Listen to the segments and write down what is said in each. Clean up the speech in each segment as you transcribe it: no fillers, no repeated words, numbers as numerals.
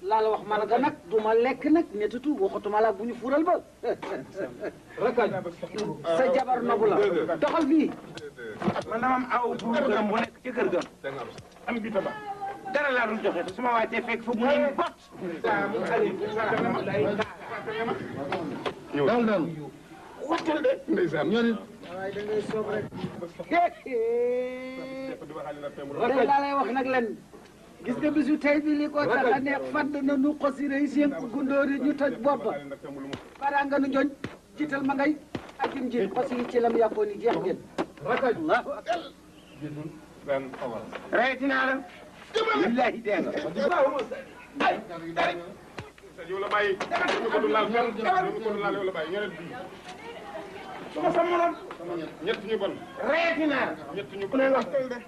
laa la wax man nga nag du ma lekk nag netatu waxatuma la bu ñu fural ba. Rakaj sa jabar nagu la doxal fii. man dama am aw bu gam bu nekk ci kër ga. am bi taba dara laa dul joxe su ma wàccee fekk fa mu ne bot. daal daal. waxtul de. ndeysaan ñoo nit. waaye da ngay soob rek. tey laa lay wax nag len gis nga bisu tey bi li ko tax a neex fàdd na nu xosire yi seen gundoori ñu toj boppa bara nga nu njoñ jiital ma ngay ak jim ji xosi yi ci lam yàppoon yi jeex ngeen rakaj allahu akbar reeti naa la billahi dee nga ay dari yow la bàyyi ñu ko du laal fenn ñu ko du laal yow la bàyyi ñeneen bi suma sa morom ñett ñu bon reeti naa la ñett ñu bon ne waxtul de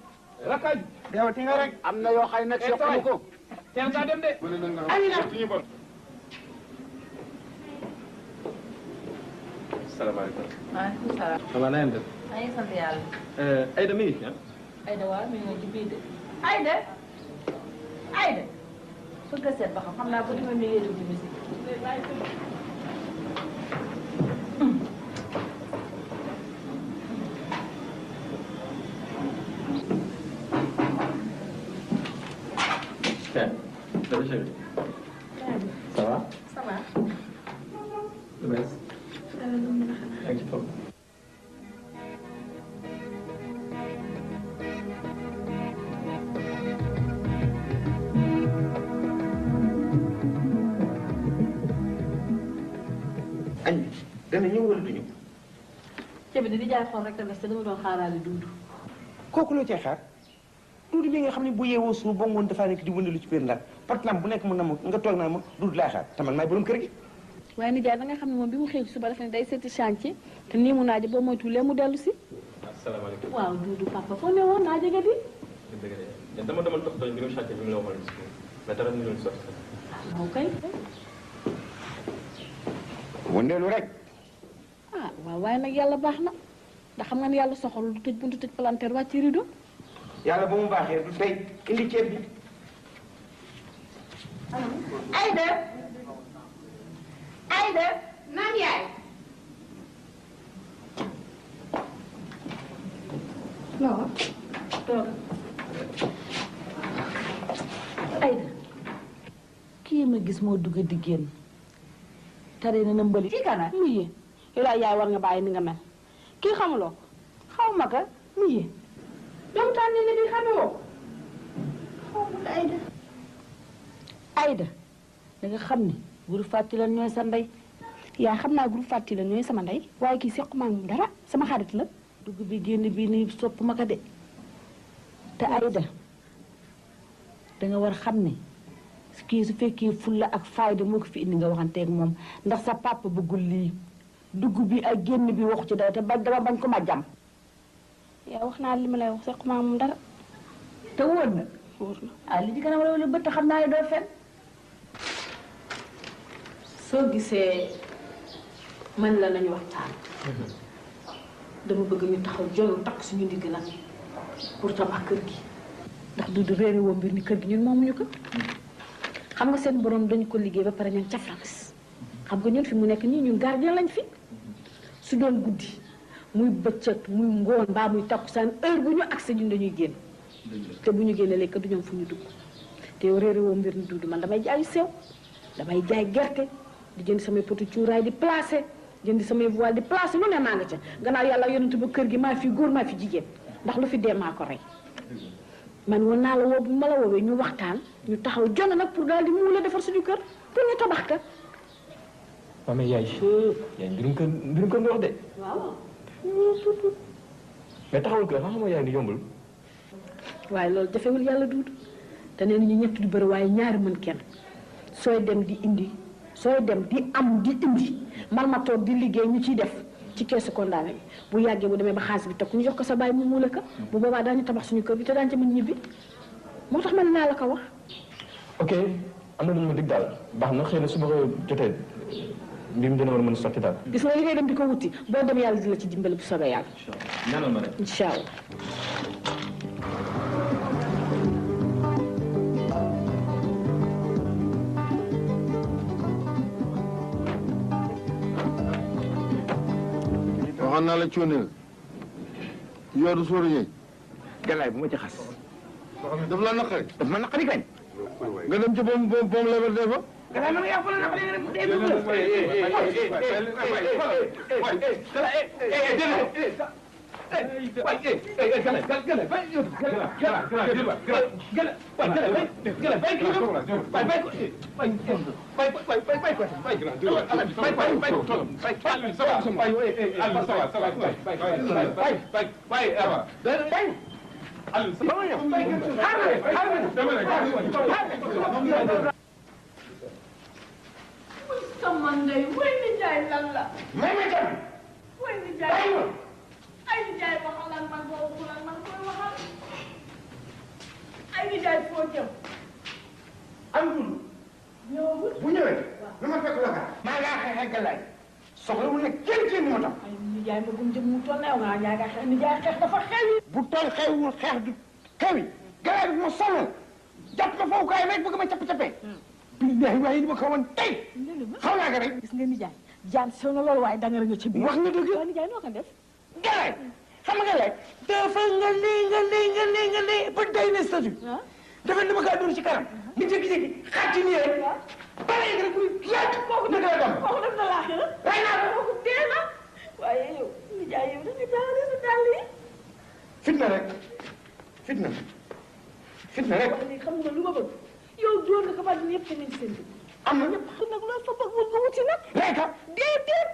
rakaj deewati nga rek am na yoo xay nag soxla ko teel nga dem de ay na ñett ñu bon salaamaaleykum. maaleykum salaam. ça va na ngeen def. maa ngi sant yàlla. Aïda mi ngi fi ah. Aïda waaw mi ngi ci biir de. Aïda. Aïda. bëgg a seet ba xam naa ko dima ñu yéene ci musique. tiens. dafa chéri. ça va. ça va. lu bees. yaa ngi ci toog. añ bi dana ñëw wala du ñëw. ceeb bi di jaay xool rek tamit dama doon xaaraale Duudu. kooku loo cay xaar Duudu bi nga xam ne bu yeewoo suuf ba ngoon dafaa nekk di wëndalu ci biir ndar portlam bu nekk mën na ma nga toog naa ma Duudu laay xaar te man maay borom kër gi. waaye nijaay da nga xam ne moom bi mu xëy ci suba dafa ne day seeti chantier te nii mu naaje boo moytuwulee mu dellu si. asalaamaaleykum. waaw Duudu papa foo ne woon naaje nga di. dëgg la dama demoon topp doon mbirum chantier bi mu la waxoon mais dara mu doon sotti. waaw kay. wëndeelu rek. ah waaw waaye nag yàlla baax na ndax xam nga ne yàlla soxalul du tëj buntu tëj palanteer wàcc rido. yàlla ba mu baaxee du tey indi ceeb bi. Aïda. Aïda. naam yaay. non. toog. Aïda kii ma gis moo dugg di génn tare na mbëli kii kana. mu yee yow daal yaay war nga bàyyi ni nga mel kii xamuloo xaw ma ka mu yee doom tànn ne bi xamewoo. xaw ma Aïda. Aïda da nga xam ni groupe fàtti la ñooy sa ndey yaa xam naa groupe fàtti la ñooy sama ndey waaye kii sequma ak moom dara sama xarit la dugg bi génn bi ni sopp ma ka de te Aïda da nga war xam ni kii su fekkee fulla ak fayda moo ko fi indi nga waxanteeg moom ndax sa papa bëggul lii dugg bi ak génn bi waxu ci dara te dama bañ ko ma jàmm yaa wax naa li ma lay wax sequma ak moom dara te wóor na. wóor na ah li ci kanam wala bët xam naa ne doo fen. soo gisee man la nañu waxtaan. dama bëgg ñu taxaw jolu takk suñu ndigg nag pour tabax kër gi. ndax du réere woo mbir ni kër gi ñun moomuñu ko xam nga seen borom dañu ko liggéey ba pare ñun ca France xam nga ñun fi mu nekk nii ñun gardien lañ fi su doon guddi muy bëccëg muy ngoon mbaa muy takkusaan heure bu ñu accès ñun dañuy génn te bu ñu génnee lekk du ñoom fu ñu dugg te yow réere woo mbir ni duudu man damay jaay sew damay jaay gerte di jënd samay potu cuuraay di placé jënd samay voile di placé lu ne maa nga ca gannaaw yàlla yonent ba kër gi maa fi góor maa fi jigéen ndax lu fi dee maa ko rey man woon naa la woo bu ma la woowee ñu waxtaan ñu taxaw jonn nag pour daal di muule defar suñu kër pour ñu tabax ka. waaw mais yaay mbirum kër nga wax de. waaw. mais taxawul kër xam nga yaay ni yombul. waaye loolu jafewul yàlla duudu te nee nañu ñett du bëri waaye ñaari mën kenn sooy dem di indi sooy dem di am di indi man ma toog di liggéey ñu ciy def ci keesu condamné bi bu yàggee bu demee ba xaalis bi toog ñu jox ko sa baay mu muule ka bu boobaa daañu tabax suñu kër bi te daañu ca mën ñibbi moo tax man naa la ko wax. ok am na lu ñu ma dig daal baax na xëy na su ma ko jotee mbir mi dina war a mën a sotti daal. gis nga li ngay dem di ko wuti boo dem yàlla di la ci dimbali bu soobee yàlla. ñaanal ma rek. incha allah. waxoon naa la cuune yooru sóoru ñëy galaay bu ma ci xas daf la naqari daf ma naqari kañ nga dem ci boom lebar dee fa galaay man yaa fa la naqari rek dee sama ndey way ni jaay lan la way ni jaay ay ni jaay waxal man boo waxal man koy waxal ay ni jaay foo jëm am dul ñëwul bu ñëwee na ma fekk la maa ngaa xeex galaay soxla mu ne kenn moo tax ay ni jaay ma gum jëm mu toll neew nga jaay nga xeex ni jaay xeex dafa xewi bu toll xewul xeex du xewi galaay bi ma sonal jàpp ma foofu kaay rek bëgg ma capp-cappee billahi waaye ni ma ko woon tey xaw naa ko rek gis nga ni jaay jaan sew na loolu waaye danga nga ci biir wax nga dëgg waaye ni jaay noo ko def galaay xam nga galaay dafa nga lii ba day ne statut dafa ni ma kaa dóor ci kanam nga jékki-jékki xàcc nii rek bare rek muy laaj kooku naka la doon kooku def na laaxira ray naa ko kooku dee na waaye yow ni jaay yow da nga jaawale sa dàll yi fitna rek fitna rek wax ni xam nga lu ma bëgg yow dóor nga ko ba ñëpp te nañ seen am na ñëpp xam nag loolu fa bëgg wut nga wuti nag reka déedéet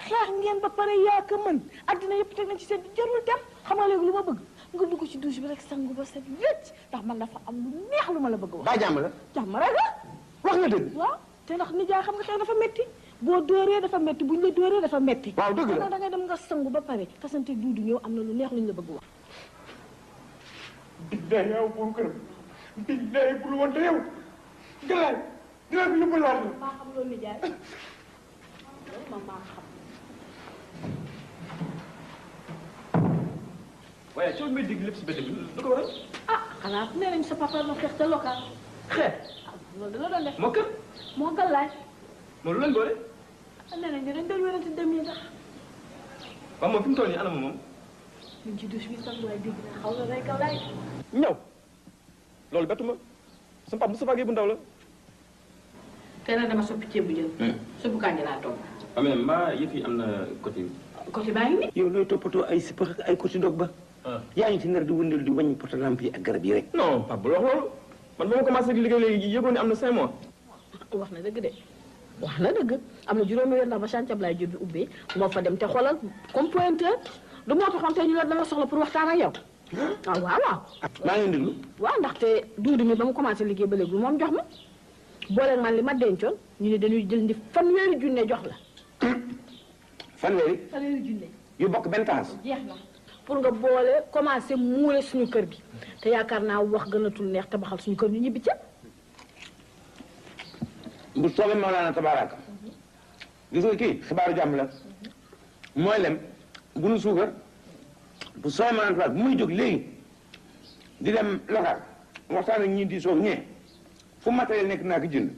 xeex ngeen ba pare yaa ko mën addina yëpp teg nañ ci seen jarul dem xam nga léegi lu ma bëgg nga dugg ci douche bi rek sangu ba set wécc ndax man dafa am lu neex lu ma la bëgg wax baa jàmm la jàmm rek la wax nga dëgg waaw te ndax nijaay xam nga xeex dafa metti boo dóoree dafa metti buñ la dóoree dafa metti waaw dëgg la da ngay dem nga sangu ba pare tasante duudu ñëw am na lu neex luñ la bëgg wax billahi yow pour këram billahi bul woon te yow galaay dina ko yóbbu laat la maa xam loolu nijaay ma maa xam waaye coow may dégg lépp si bëtt bi lu ko waral. ah xanaa nee nañ sa papa ma xeex te local xeex loolu da la doon def moo kër moo gàllaay moom lu leen boole. nee nañ dañ doon wérante dem yi sax waaw moom fi mu toll nii anam moom. ñu ci douche bi sax waaye dégg na xaw na rey gàllaay ñëw loolu bettu ma sama papa Moustapha Gueye bu ndaw la. te nag dama soppi ceeb bu jël. suppu kànja laa togg. mais mbaa yëf yi am na côté. côté baa ngi nii. yow looy toppatoo ay sipax ak ay côté dog ba yaa ngi ci nar di wëndeel di wàññi poto lampe yi ak garab yi rek non papa bu wax loolu man ba ma commencé liggéey léegi yëgoon ne am na 5 mois. wax na dëgg de wax na dëgg am na juróomi weer ndax ba chantier Ablaye Diop bi ubbee moo fa dem te xoolal comme pointeur du moo taxoon tey ñu la dama soxla pour waxtaan ak yow. waaw waaw. maa ngi déglu waaw ndaxte duudu mi ba mu commencé liggéey ba léegi moom jox ma booleeg man li ma dencoon ñu ne dañuy jël ndi fanweeri junne jox la. fanweeri junne. yu bokk benn taas jeex na pour nga boole commencé muule suñu kër gi te yaakaar naa wax gënatul neex tabaxal suñu kër ñu ñibbi ca. bu soobee Mawlana tabaraka gis nga kii xibaaru jàmm la mooy lem bu nu suukar bu soobee Mawlana tabaraka bu muy jóg léegi di dem local waxtaan ak ñii di soog ñee fu matériel nekk naa ko jënd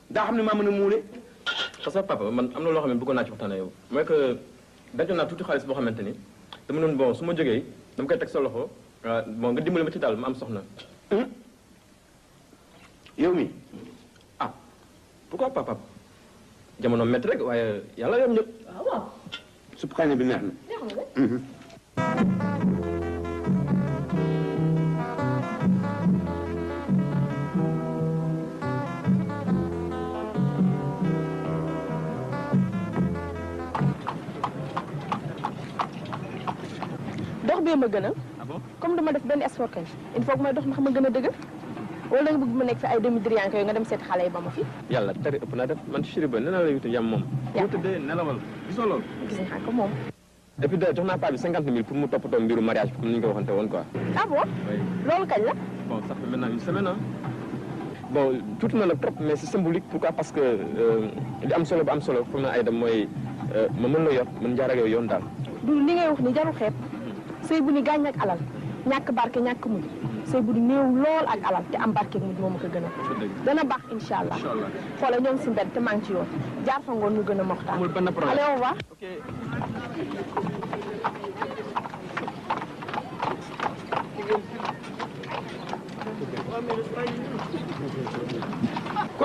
daa xam ne maa mën a muule parce que papa man am na loo xam ne bëggoon naa ci waxtaan ak yow mooy que dencoon naa tuuti xaalis boo xamante ni dama noonu bon su ma jógee dama koy teg sa loxo bon nga dimbali ma ci daal ma am soxna. yow mi ah pourquoi papa jamono métti rek waaye yàlla yom ñëpp. waaw waaw. supp kaane bi neex na neex na de. dox bee ma gënal comme dama def benn effort kañ il faut que may dox ndax ma gën a dëgër wala nga bëgg ma nekk fi ay demi drianke yooyu nga dem seet xale yi ba ma fi yàlla tere ëpp naa def man chéri ba nee naa la yutu yam moom. yaa boo tëddee nelawal gisoo loolu. gis naa ko moom et puis jox naa paa bi 50 000 pour mu toppatoo mbiru mariage bi comme ni ñu ko waxante woon quoi. ah bon oui loolu kañ la bon ça fait maintenant une semaine ah. bon tuuti na la trop mais c'est symbolique pourquoi parce que li am solo ba am solo foog naa ay dem mooy ma mën la yor mën jaar ak yow yoon daal. du li ngay wax ni jarul xeeb sëy bu ni gaañ ak alal ñàkk barke ñàkk mujj sëy bu ni néew lool ak alal te am barke mujj moom a ko gën a dana baax incha allah xoolal ñoo ngi si mbedd te maa ngi ci yoon jaar fa ngoon ñu gën a moxtaan amul benn problème allez au revoir ok.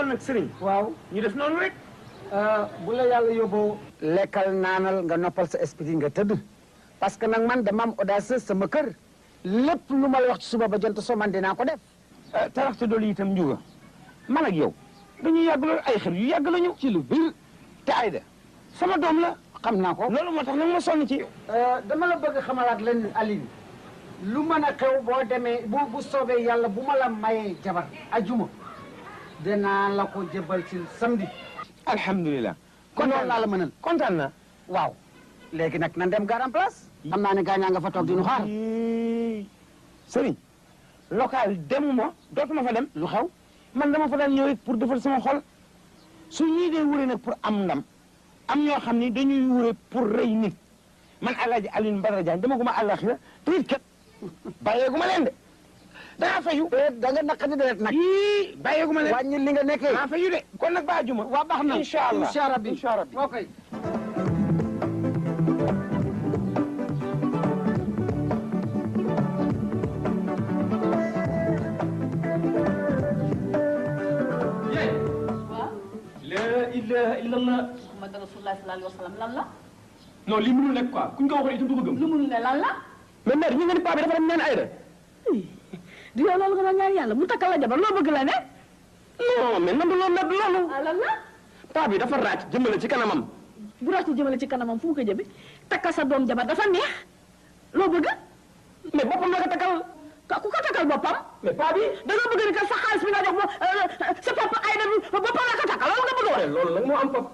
nag sëriñ. waaw ñu def noonu rek. bu la yàlla yóbboo lekkal naanal nga noppal sa esprit nga tëdd parce que nag man dama am audace sama kër lépp lu ma la wax ci suba ba jant soo man dinaa ko def. taraxte doolu itam njuga man ak yow dañuy yàgg loolu ay xel yu yàgg lañu ci lu biir te Aïda sama doom la xam naa ko. loolu moo tax nag ma sonn ci. dama la bëgg xamalaat leen Aline lu mën a xew boo demee bu soobee yàlla bu ma la mayee jabar ajuma dinaa la ko jëbal ci samedi. alhamdulilah. kon loolu laa la mënal. kontaan na. waaw léegi nag nan dem garan place. xam naa ne gaañaa nga fa toog di nu xaar. sëriñ local demuma dootuma fa dem. lu xew man dama fa daan ñëw rek pour defal sama xol su ñii dee wure nag pour am ndam am ñoo xam ni dañuy wure pour rey nit man Alaaji Alioune Badara Diagne dama guma àllaxira te it kat bàyyeeguma leen de danaa fayu. da nga naqadi deret nag. yii bàyyeeguma leen. wàññi li nga nekkee. danaa fayu de kon nag ba juma. waa baax na incha allah incha rabbi incha rabbi. ok. la ilaha illallah. Muhammad rasulullah sallallahu alayhi wa sallam lan la. non lii mënul nekk quoi kuñ ko waxoon itam du ko gëm. lu mënul ne lan la. mais mère ñu nga ni paa bi dafa dem naan Aïda. di yow loolu nga doon ñaan yàlla mu takkal la jabar loo bëgg la ne. non mais nandu loolu nag loolu. ah lan la. paa bi dafa ràcc jëmale ci kanamam. bu ràcc jëmale ci kanamam fu mu ko jëme takkal sa doom jabar dafa neex loo bëgg. mais boppam la ko takkal. ku ko takkal boppam. mais paa bi. da nga bëgg ni que sa xaalis bi nga jox sa papa Aïda bi boppam la ko takkal loolu nga bëgg a wax. mais loolu nag moo am pap.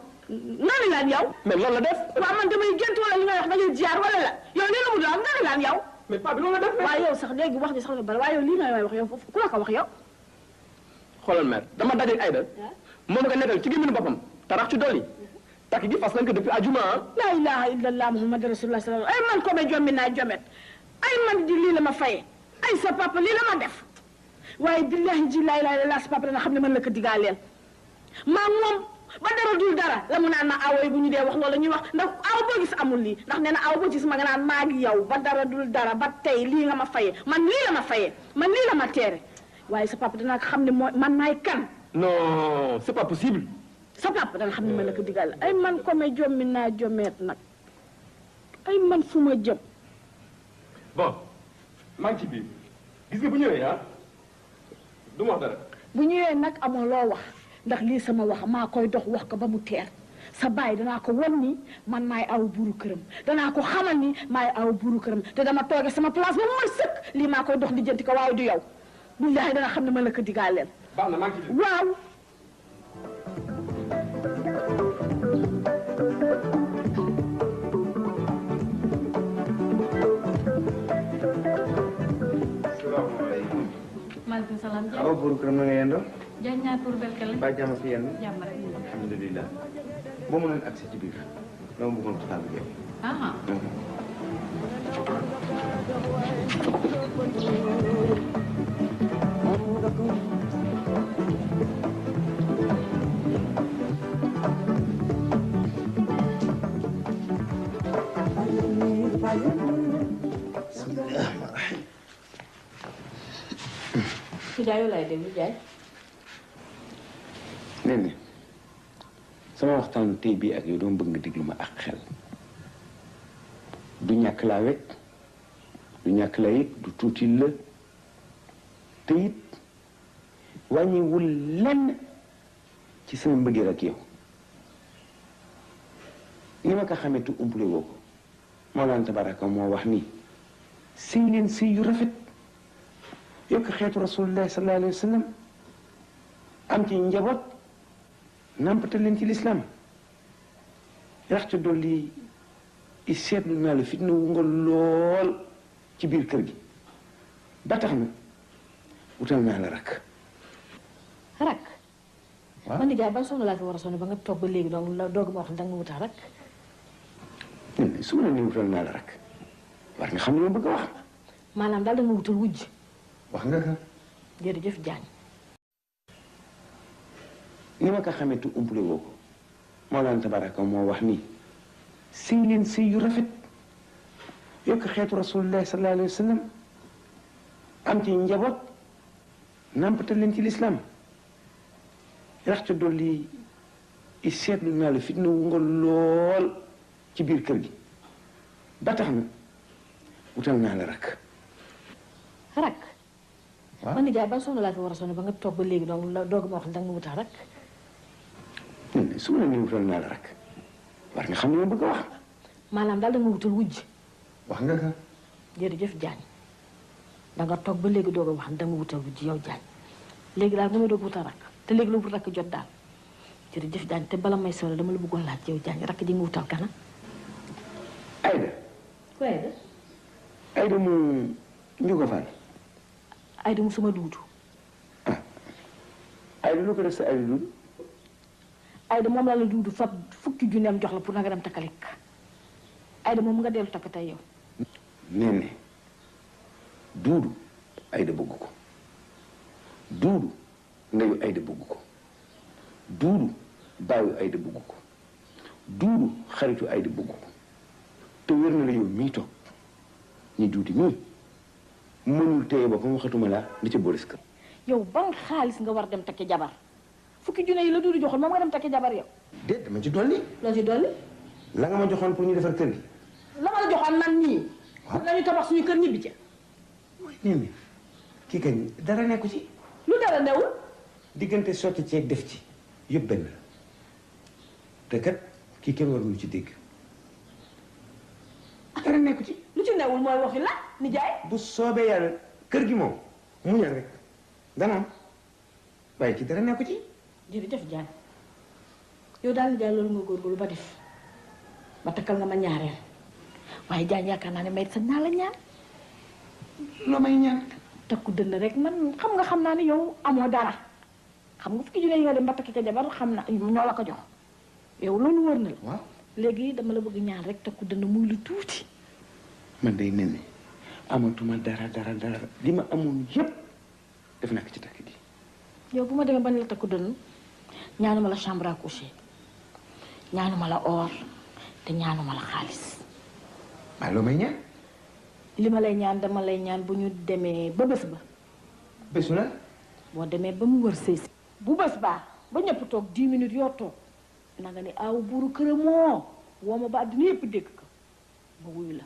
nani laan yow. mais loolu la def. waaw man damay gént wala li nga wax da ngay ziar wala la yow lii la mu doon nani laan yow. mais paa bi loolu la def. waaye yow sax léegi wax ji sax la bari waaye yow lii nga wax yow foofu ku la ko wax yow. xoolal mère dama dajeeg Aïda moom nga nekkal ci gémmiñu boppam tarax ci dolli takk gi fas nañ ko depuis àjjuma ah. la ilaha illallah muhammad rasulullah sallallahu ay man ko me jommi naa jomet ay man di lii la ma faye ay sa papa lii la ma def waaye billahi ji laa ilaha illallah sa papa dana xam ne man la ko digaaleel maa moom ba dara dul dara la mu naan ma awo yi bu ñu dee wax loolu la ñuy wax ndax aw boo gis amul lii ndax nee na aw boo gis ma nga naan maa ngi yow ba dara dul dara ba tey lii nga ma faye man lii la ma faye man lii la ma teere waaye sa papa dana ko xam ne mooy man maay kan. non c'est pas possible. sa papa dana xam ne man la ko digal ay man ko me jommi naa jomeet nag ay man fu ma jëm. bon maa ngi ci biir gis nga bu ñëwee ah du ma wax dara. bu ñëwee nag amoo loo wax ndax lii sama wax maa koy dox wax ko ba mu teer sa baay danaa ko won ni man maay aw buuru këram danaa ko xamal ni maay aw buuru këram te dama tooge sama place ba mu ma sëkk lii maa koy dox lijjanti ko waaye du yow billahi dana xam ne man la ko digaaleel. baax na maa ngi ci biir waaw. maaleykum salaam. awa buuru këram na nga yendoo. Diagne ñaar pour Belkele. ba jàmm fi yendu. jàmm rek. alhamdulilah. boo mënoon accès ci biir dama bëggoon waxtaan ak yow. ah. Ndiaye yow laay déglu Ndiaye. nee na sama waxtaanu tey bii ak yow dama bëgg nga déglu ma ak xel du ñàkk laa wekk du ñàkk la it du tuuti la te it wàññiwul lenn ci sama mbëggeel ak yow ni ma ko xamee tu umpule woo ko Mawlana Tabaraka moo wax nii sëy leen sëy yu rafet yokk xeetu rasulullah sallallahu alayhi wa sallam am ci njaboot nampatal leen ci lislaam ndax kat seetlu naa la fitna wu nga lool ci biir kër gi ba tax na wutal naa la rakk. maanaam daal da nga ma wutal wujj. waaw dolli i seetlu naa la fitna wu nga lool ci biir kër gi ba tax na wutal naa la rakk. rakk. waaw man nijaay ban soxna laa fi war a sonn ba nga toog ba léegi donc la doog ma wax ne danga ma wutal rakk. su ma la nee wutal naa la rakk war nga xam ne ma bëgg a wax. maanaam daal da nga ma wutal wujj. wax nga ko. jërëjëf Diagne. ni ma ko xamee tu umpule woo ko Mawlana Tabaraka moo wax nii sëy leen sëy yu rafet yokk xeetu rasulullah sallallahu alayhi wa sallam am ci njaboot nampatal leen ci lislaam rax ca dolli i seetlu naa la fitna wu nga lool ci biir kër gi ba tax na wutal naa la rakk. rakk. waaw man nijaay ban soxna laa fi war a sonn ba nga toog ba léegi donc doog ma wax danga ma wutal rakk. su ma la nee wutal naa la rakk war nga xam ne ma bëgg a wax. maanaam daal da nga wutal wujj. wax nga ka. jërëjëf Diagne danga toog ba léegi doog a wax danga wutal wujj yow Diagne léegi daal nga may doog wutal rakk te léegi la wut rakk jot daal jërëjëf Diagne te bala may solo dama la bëggoon laaj yow Diagne rakk ji nga wutal kana. Aïda. ku Aïda. Aïda mu Ndiouga Fall. Aïda mu sama duudu. ah Aïda lu ko def sa Aïda duudu. Aïda moom la duudu fab fukki junneem jox la pour na nga dem takkalik Aïda moom nga dellu takk tey yow. nee ne duudu Aïda bëgg ko duudu ndeyu Aïda bëgg ko duudu baayu Aïda bëgg ko duudu xaritu Aïda bëgg ko te wér na la yow mii toog ñi duudi mii mënul téye ba mu waxatuma laa di ca boris kër. yow ban xaalis nga war dem takki jabar fukki junne yi la duudu joxoon moom nga dem takki jabar yow. déet dama ci dolli. loo ci dolli. la nga ma joxoon pour ñu defar kër gi. la ma la joxoon man nii. waaw nañu tabax suñu kër ñibbi ca. mooy nee na kii kañ dara nekku ci. lu dara newul. diggante sotti ceeg def ci yëpp benn la te kat kii kenn warul ci dégg dara nekku ci. lu ci newul mooy waxi la nijaay. bu soobee yàlla kër gi moom muñal rek dana am waaye ci dara nekku ci. jërëjëf Diagne yow daal nijaay loolu nga góorgóorlu ba def ba takkal nga ma ñaareel waaye Diagne yaakaar naa ne may sañ naa la ñaan. loo may ñaan. takku dënn rek man xam naa ne yow amoo dara xam nga fukki junne yi nga dem ba takki ca jabar xam na ñoo la ko jox yow loolu wër na la. waaw léegi dama la bëgg ñaan rek takku dënn muy lu tuuti. man day mel ni amatuma dara li ma amoon yépp def naa ko ci takk gi. yow bu ma demee bañ la takku dënn ñaanuma la chambre à coucher ñaanuma la or te ñaanuma la xaalis. waaw loo may ñaan. li ma lay ñaan dama lay ñaan bu ñu demee ba bés ba. bésu la. boo demee ba mu wër sëy si. bu bés baa ba ñëpp toog 10 minutes yoo toog na nga ne aw buuru këram moo woo ma ba àddina yëpp dégg ko ma wuyu la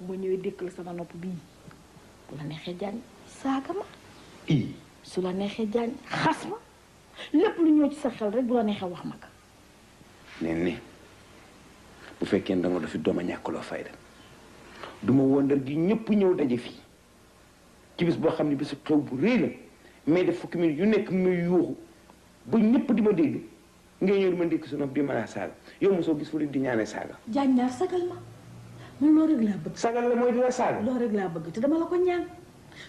bu ma ñëwee dékk la sama nopp bii bu la neexee Diagne saaga ma. su la neexee Diagne xas ma lépp lu ñëw ci sa xel rek bu la neexee wax ma ko. nee bu fekkee danga dafi dooma ñàkkaloo fayda duma wondal gi ñëpp ñëw daje fii ci bis boo xam ne bisu xew bu rëy la mais def fukki minutes yu nekk muy yuuxu ba ñëpp di ma dégg ngay ñëw di ma dégg su nopp di ma laa saaga yow mosoo gis fu di ñaane saaga. Diagne ñaar sagal ma man loolu rek laa bëgg. sagal la mooy di la saaga. loolu rek laa bëgg te dama la ko ñaan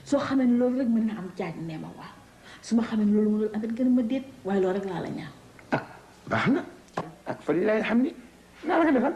soo xamee ne loolu rek mën na am Diagne nee ma waaw su ma xamee ne loolu mënul amit gën a ma déet waaye loolu rek laa la ñaan. ah baax na ak fa lillahi alhamdi naa la ko defal.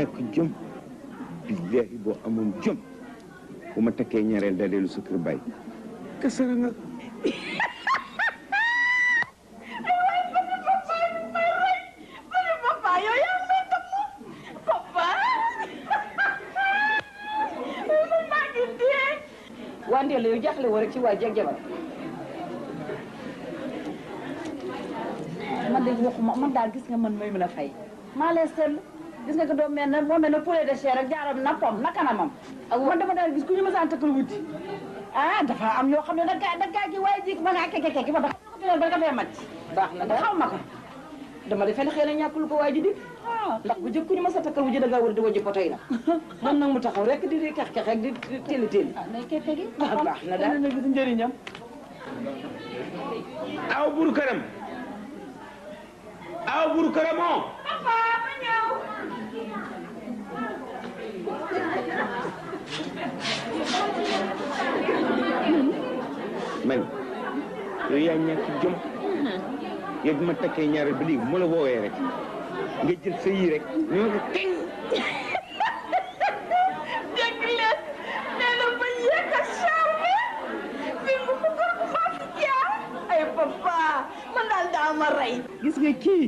ñàkk jom billahi boo amoon jom bu ma takkee ñaareel daa dellu sa kër bàyyi kasara nga wante la yow jaaxle woo rek ci waa jeeg jabar man de waxuma man daal gis nga man may mën a fay maa leen seetlu gis nga ko doom mel na moo mel ne poulet de chair ak jaaram nappam na kanamam ak man dama daal gis ku ñu mësaan takkal wuti ah dafa am yoo xam ne da gaa gi waaye jik ma ngaa keke ma dafa ba nga fee màcc baax na xaw ma ko dama defe ne xëy na ñàkkul ko waay ji di ndax bu jëkk ku ñu mës a takkal wu ji da ngaa war di wajji poto yi la man nag mu taxaw rek di kex rek di téeli téeli nay keke gi baax na daal na gis njëriñam aw buru këram aw buru këram oo papa ma ñëw man yow yaa ñàkk jom yow bi ma takkee ñaareel ba léegi mu la woowee rek nga jël sa yii rek ñoo ko teng dégg leen nee na ba yéeg a charme fi mu ko gën maa fi jaar ay papa man daal daa ma rey gis nga kii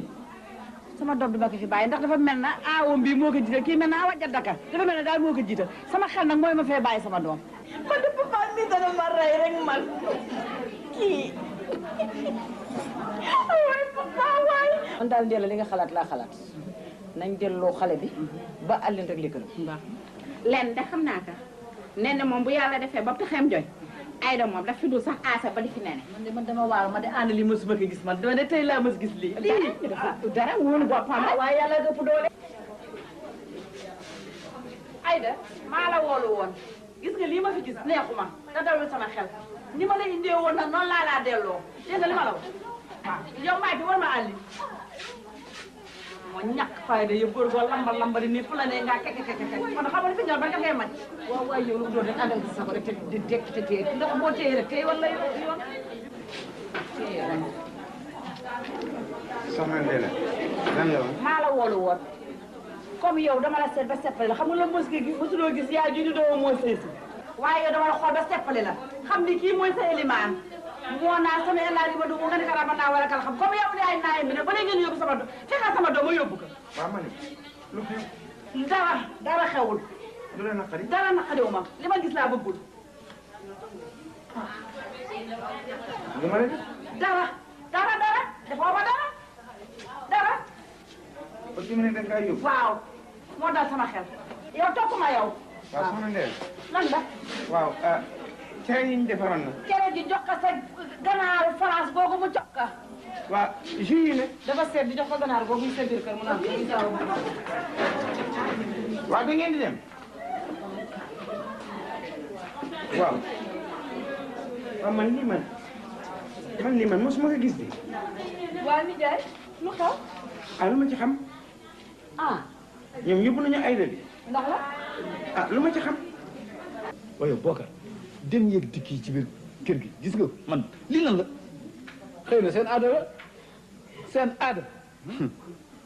sama doom du ma ko fi bàyyi ndax dafa mel na aawam bii moo ko jiital kii mel na awa jaddaka dafa mel ne daal moo ko jiital sama xel nag mooy ma fee bàyyi sama doom man de papa mi dana ma rey rek man kii waay papa waay man daal Ndella li nga xalaat laa xalaat nañ delloo xale bi ba àllin rek li len de xam naa ka nee na moom bu yàlla defee ba taxeem joy Aïda moom daf fi dul sax aasa ba di fi nene man dama waaru ma de ànd li mësuma ko gis man dama de tey laa mës gis lii dara wóolu boppam rek waaye yàlla ëpp doole Aïda maa la woolu woon gis nga lii ma fi gis neexuma da dalul sama xel ni ma la indee woon nag noonu laa laa delloo dégg nga li ma la wax waaw yow maay bi war ma àlli moo ñàkk fayda yëpp góor goo lambari nii fu la ne ngaa keke man xam nga fi ñor ba nga fee maj waaw waaye yow lu doon rek àndal sa ko rek te di dekk te téye ndax boo téye rek tey wala yoon soxna Ndella lan la woon maa la woolu woon comme yow dama la seet ba seppale la xam nga la mos gi mosuloo gis yaay ju ñu doo mooy sëy si waaye yow dama la xool ba seppale la xam ni kii mooy sa élimaan moo naa sama elaari ma dugg nga ne karama naa wala kala xam comme yow yaay naay mi ne ba léegi ngeen yóbbu sama doom fexeel sama doom ma yóbbu ko waaw ma ne lu xew dara xewul lu la naqari dara naqariwu ma li ma gis laa bëggul lu ma la def dara defoo ma dara ba fi mu ne da ngaa yóbbu waaw moo dal sama xel yow topp ma yow waaw soxna Ndella lan la waaw cere yi ñu defaroon na cere ji jox ko sa ganaaru France googu mu jox ko waaw jus yi ne dafa seet di jox ko ganaar googu mu sa biir kër mu naan waaw da ngeen di dem waaw man lii man mosuma ko gis de waa nijaay lu xew lu ma ci xam ñoom yóbbu nañu Aïda bi ndax la lu ma ci xam waaye Bokar dem yéeg dikk yi ci biir kër gi gis nga man lii lan la xëy na seen aada la seen aada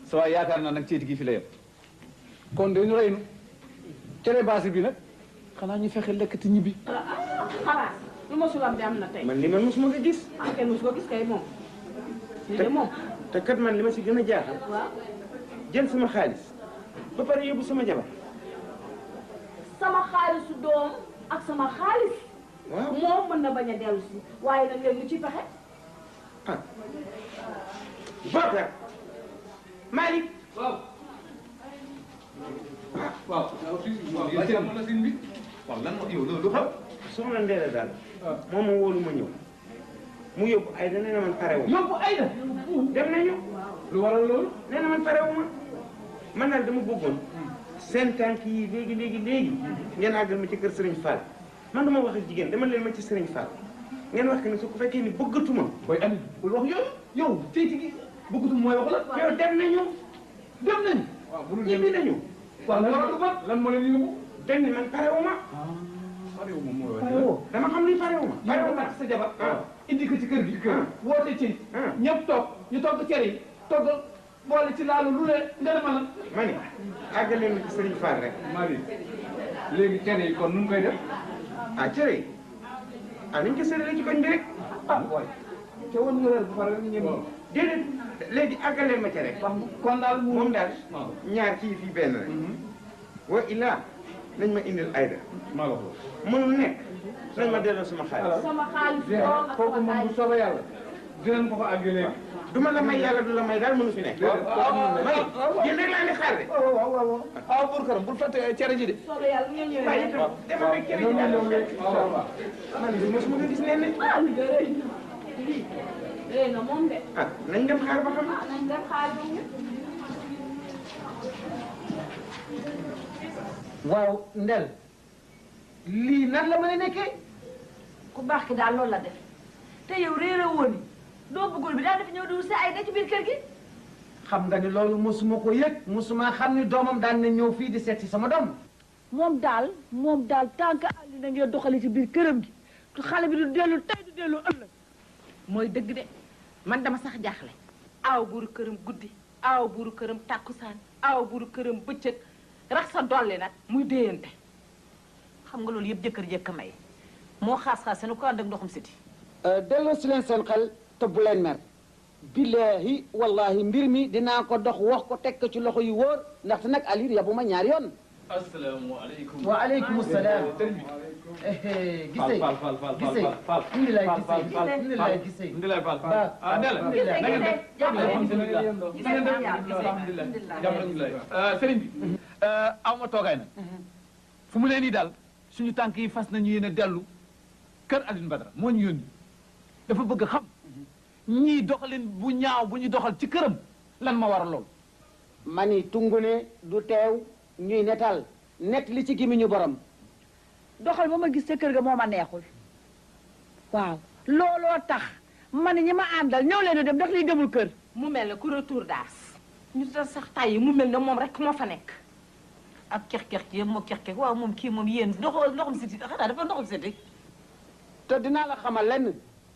sa waay yaakaar naa nag ceeti gi fi la yem kon dañu rey nu cere baasi bi nag xanaa ñu fexe lekk te ñibbi xalaas lu mosul am de am na tey man li man mosuma ko gis kenn mosu ko gis kay moom te kat man li ma si gën a jaaxal jël sama xaalis ba pare yóbbu sama jabar sama xaalisu doom ak sama xaalis waaw moom mën na bañ a dellu si waaye nag léegi lu ci pexe Bokar Malick waaw lan moo yow loolu xam soxna Ndella daal moom ma wóolu ma ñëw mu yóbbu Aïda nee na man parewu ma yóbbu Aïda dem nañu lu waral loolu nee na man parewu ma man daal dama bëggoon seen tànk yi léegi ngeen àggal ma ci kër Serigne Fall man dama wax ak jigéen dama leen ma ci Serigne Fall ngeen wax que ne su ko fekkee ni bëggatuma booy am bul wax yooyu yow ceeti gi bëggatum mooy wax la yow dem nañu waaw bu ñibbi nañu waaw lan moo leen yóbbu dañ ne man parewu ma dama xam ni parewu ma sa jabar indi ko ci kër gi woote ci ñëpp toog ñu togg cere yi togg boole ci laalu lu ne nga ne ma lan. ma ne àggale na ci Serigne Fall rek. Marie léegi cere yi kon nu mu koy def. ah cere yi ah nañ ko séddale ci koñ bi rek. ah waay te woon nga bu pare ñëw. déedéet léegi àggaleel ma cere. kon daal moom daal ñaar kii fii benn rek. wa illaa nañ ma indil ayda. maa la ko mënul nekk nañ ma delloo sama xaalis. sama xaalis kooku moom bu soobee yàlla dinañ ko ko àggalee. du ma la may yàlla du la may daal mënu fi nekk. waaw yéen rek laa ne xaar de. waaw buur këram bul fàtte cere ji de. soobee yàlla ngeen ñëwee. waaye itam demal rek cere ji daal. man de mosuma ko gis nee nañ. léegi nga moom de. ah nañ dem xaar ba xam. nañ dem xaar ba mu. waaw ndel lii nan la mën a nekkee. ku baax ki daal loolu la def te yow réeré woon doo bëggul bi daal dafa ñëw di si ay da ci biir kër gi. xam nga ni loolu mosuma ko yëg mosuma xam ni doomam daan na ñëw fii di seeti sama doom. moom daal tant que àll na ngeen doxali ci biir këram gi xale bi du dellu tey du dellu ëllëg. mooy dëgg de man dama sax jaaxle aaw buuru këram guddi aaw buuru këram tàkkusaan aaw buuru këram bëccëg rax sa dolli nag muy déyante. xam nga loolu yëpp jëkkër jëkk may moo xaas-xaas seen ko ànd ak ndoxum siti delloo si leen seen xel te bu leen mer. billahi wallahi mbir mi dinaa ko dox wax ko teg ko ci loxo yu wóor ndaxte nag Aliou yabu ma ñaari yoon. asalaamaaleykum. waaleykum salaam. gisee gisee indi lay gisee indi lay gisee. ah Ndella na ngeen def alhamdulilah alhamdulilah sëriñ bi aw ma toogaay nag fu mu leen nii daal suñu tànk yi fas nañu yéen a dellu kër Alioune Badara moo ñu yónni dafa bëgg xam ñii doxalin bu ñaaw bu ñu doxal ci këram lan ma war a lool. mani tungune du teew ñuy netal net li ci gémmiñu borom. doxal ba ma gis ca kër ga moo ma neexul waaw looloo tax man ñi ma àndal ñëw leen a dem ndax liy demul kër. mu mel ne ku retour daas ñu doon sax tay yi mu mel ne moom rek moo fa nekk. ak kex-kex ci yëpp moo kex-kex waaw moom kii moom yéen ndoxum siti xanaa dafa ndoxum siti te dinaa la xamal lenn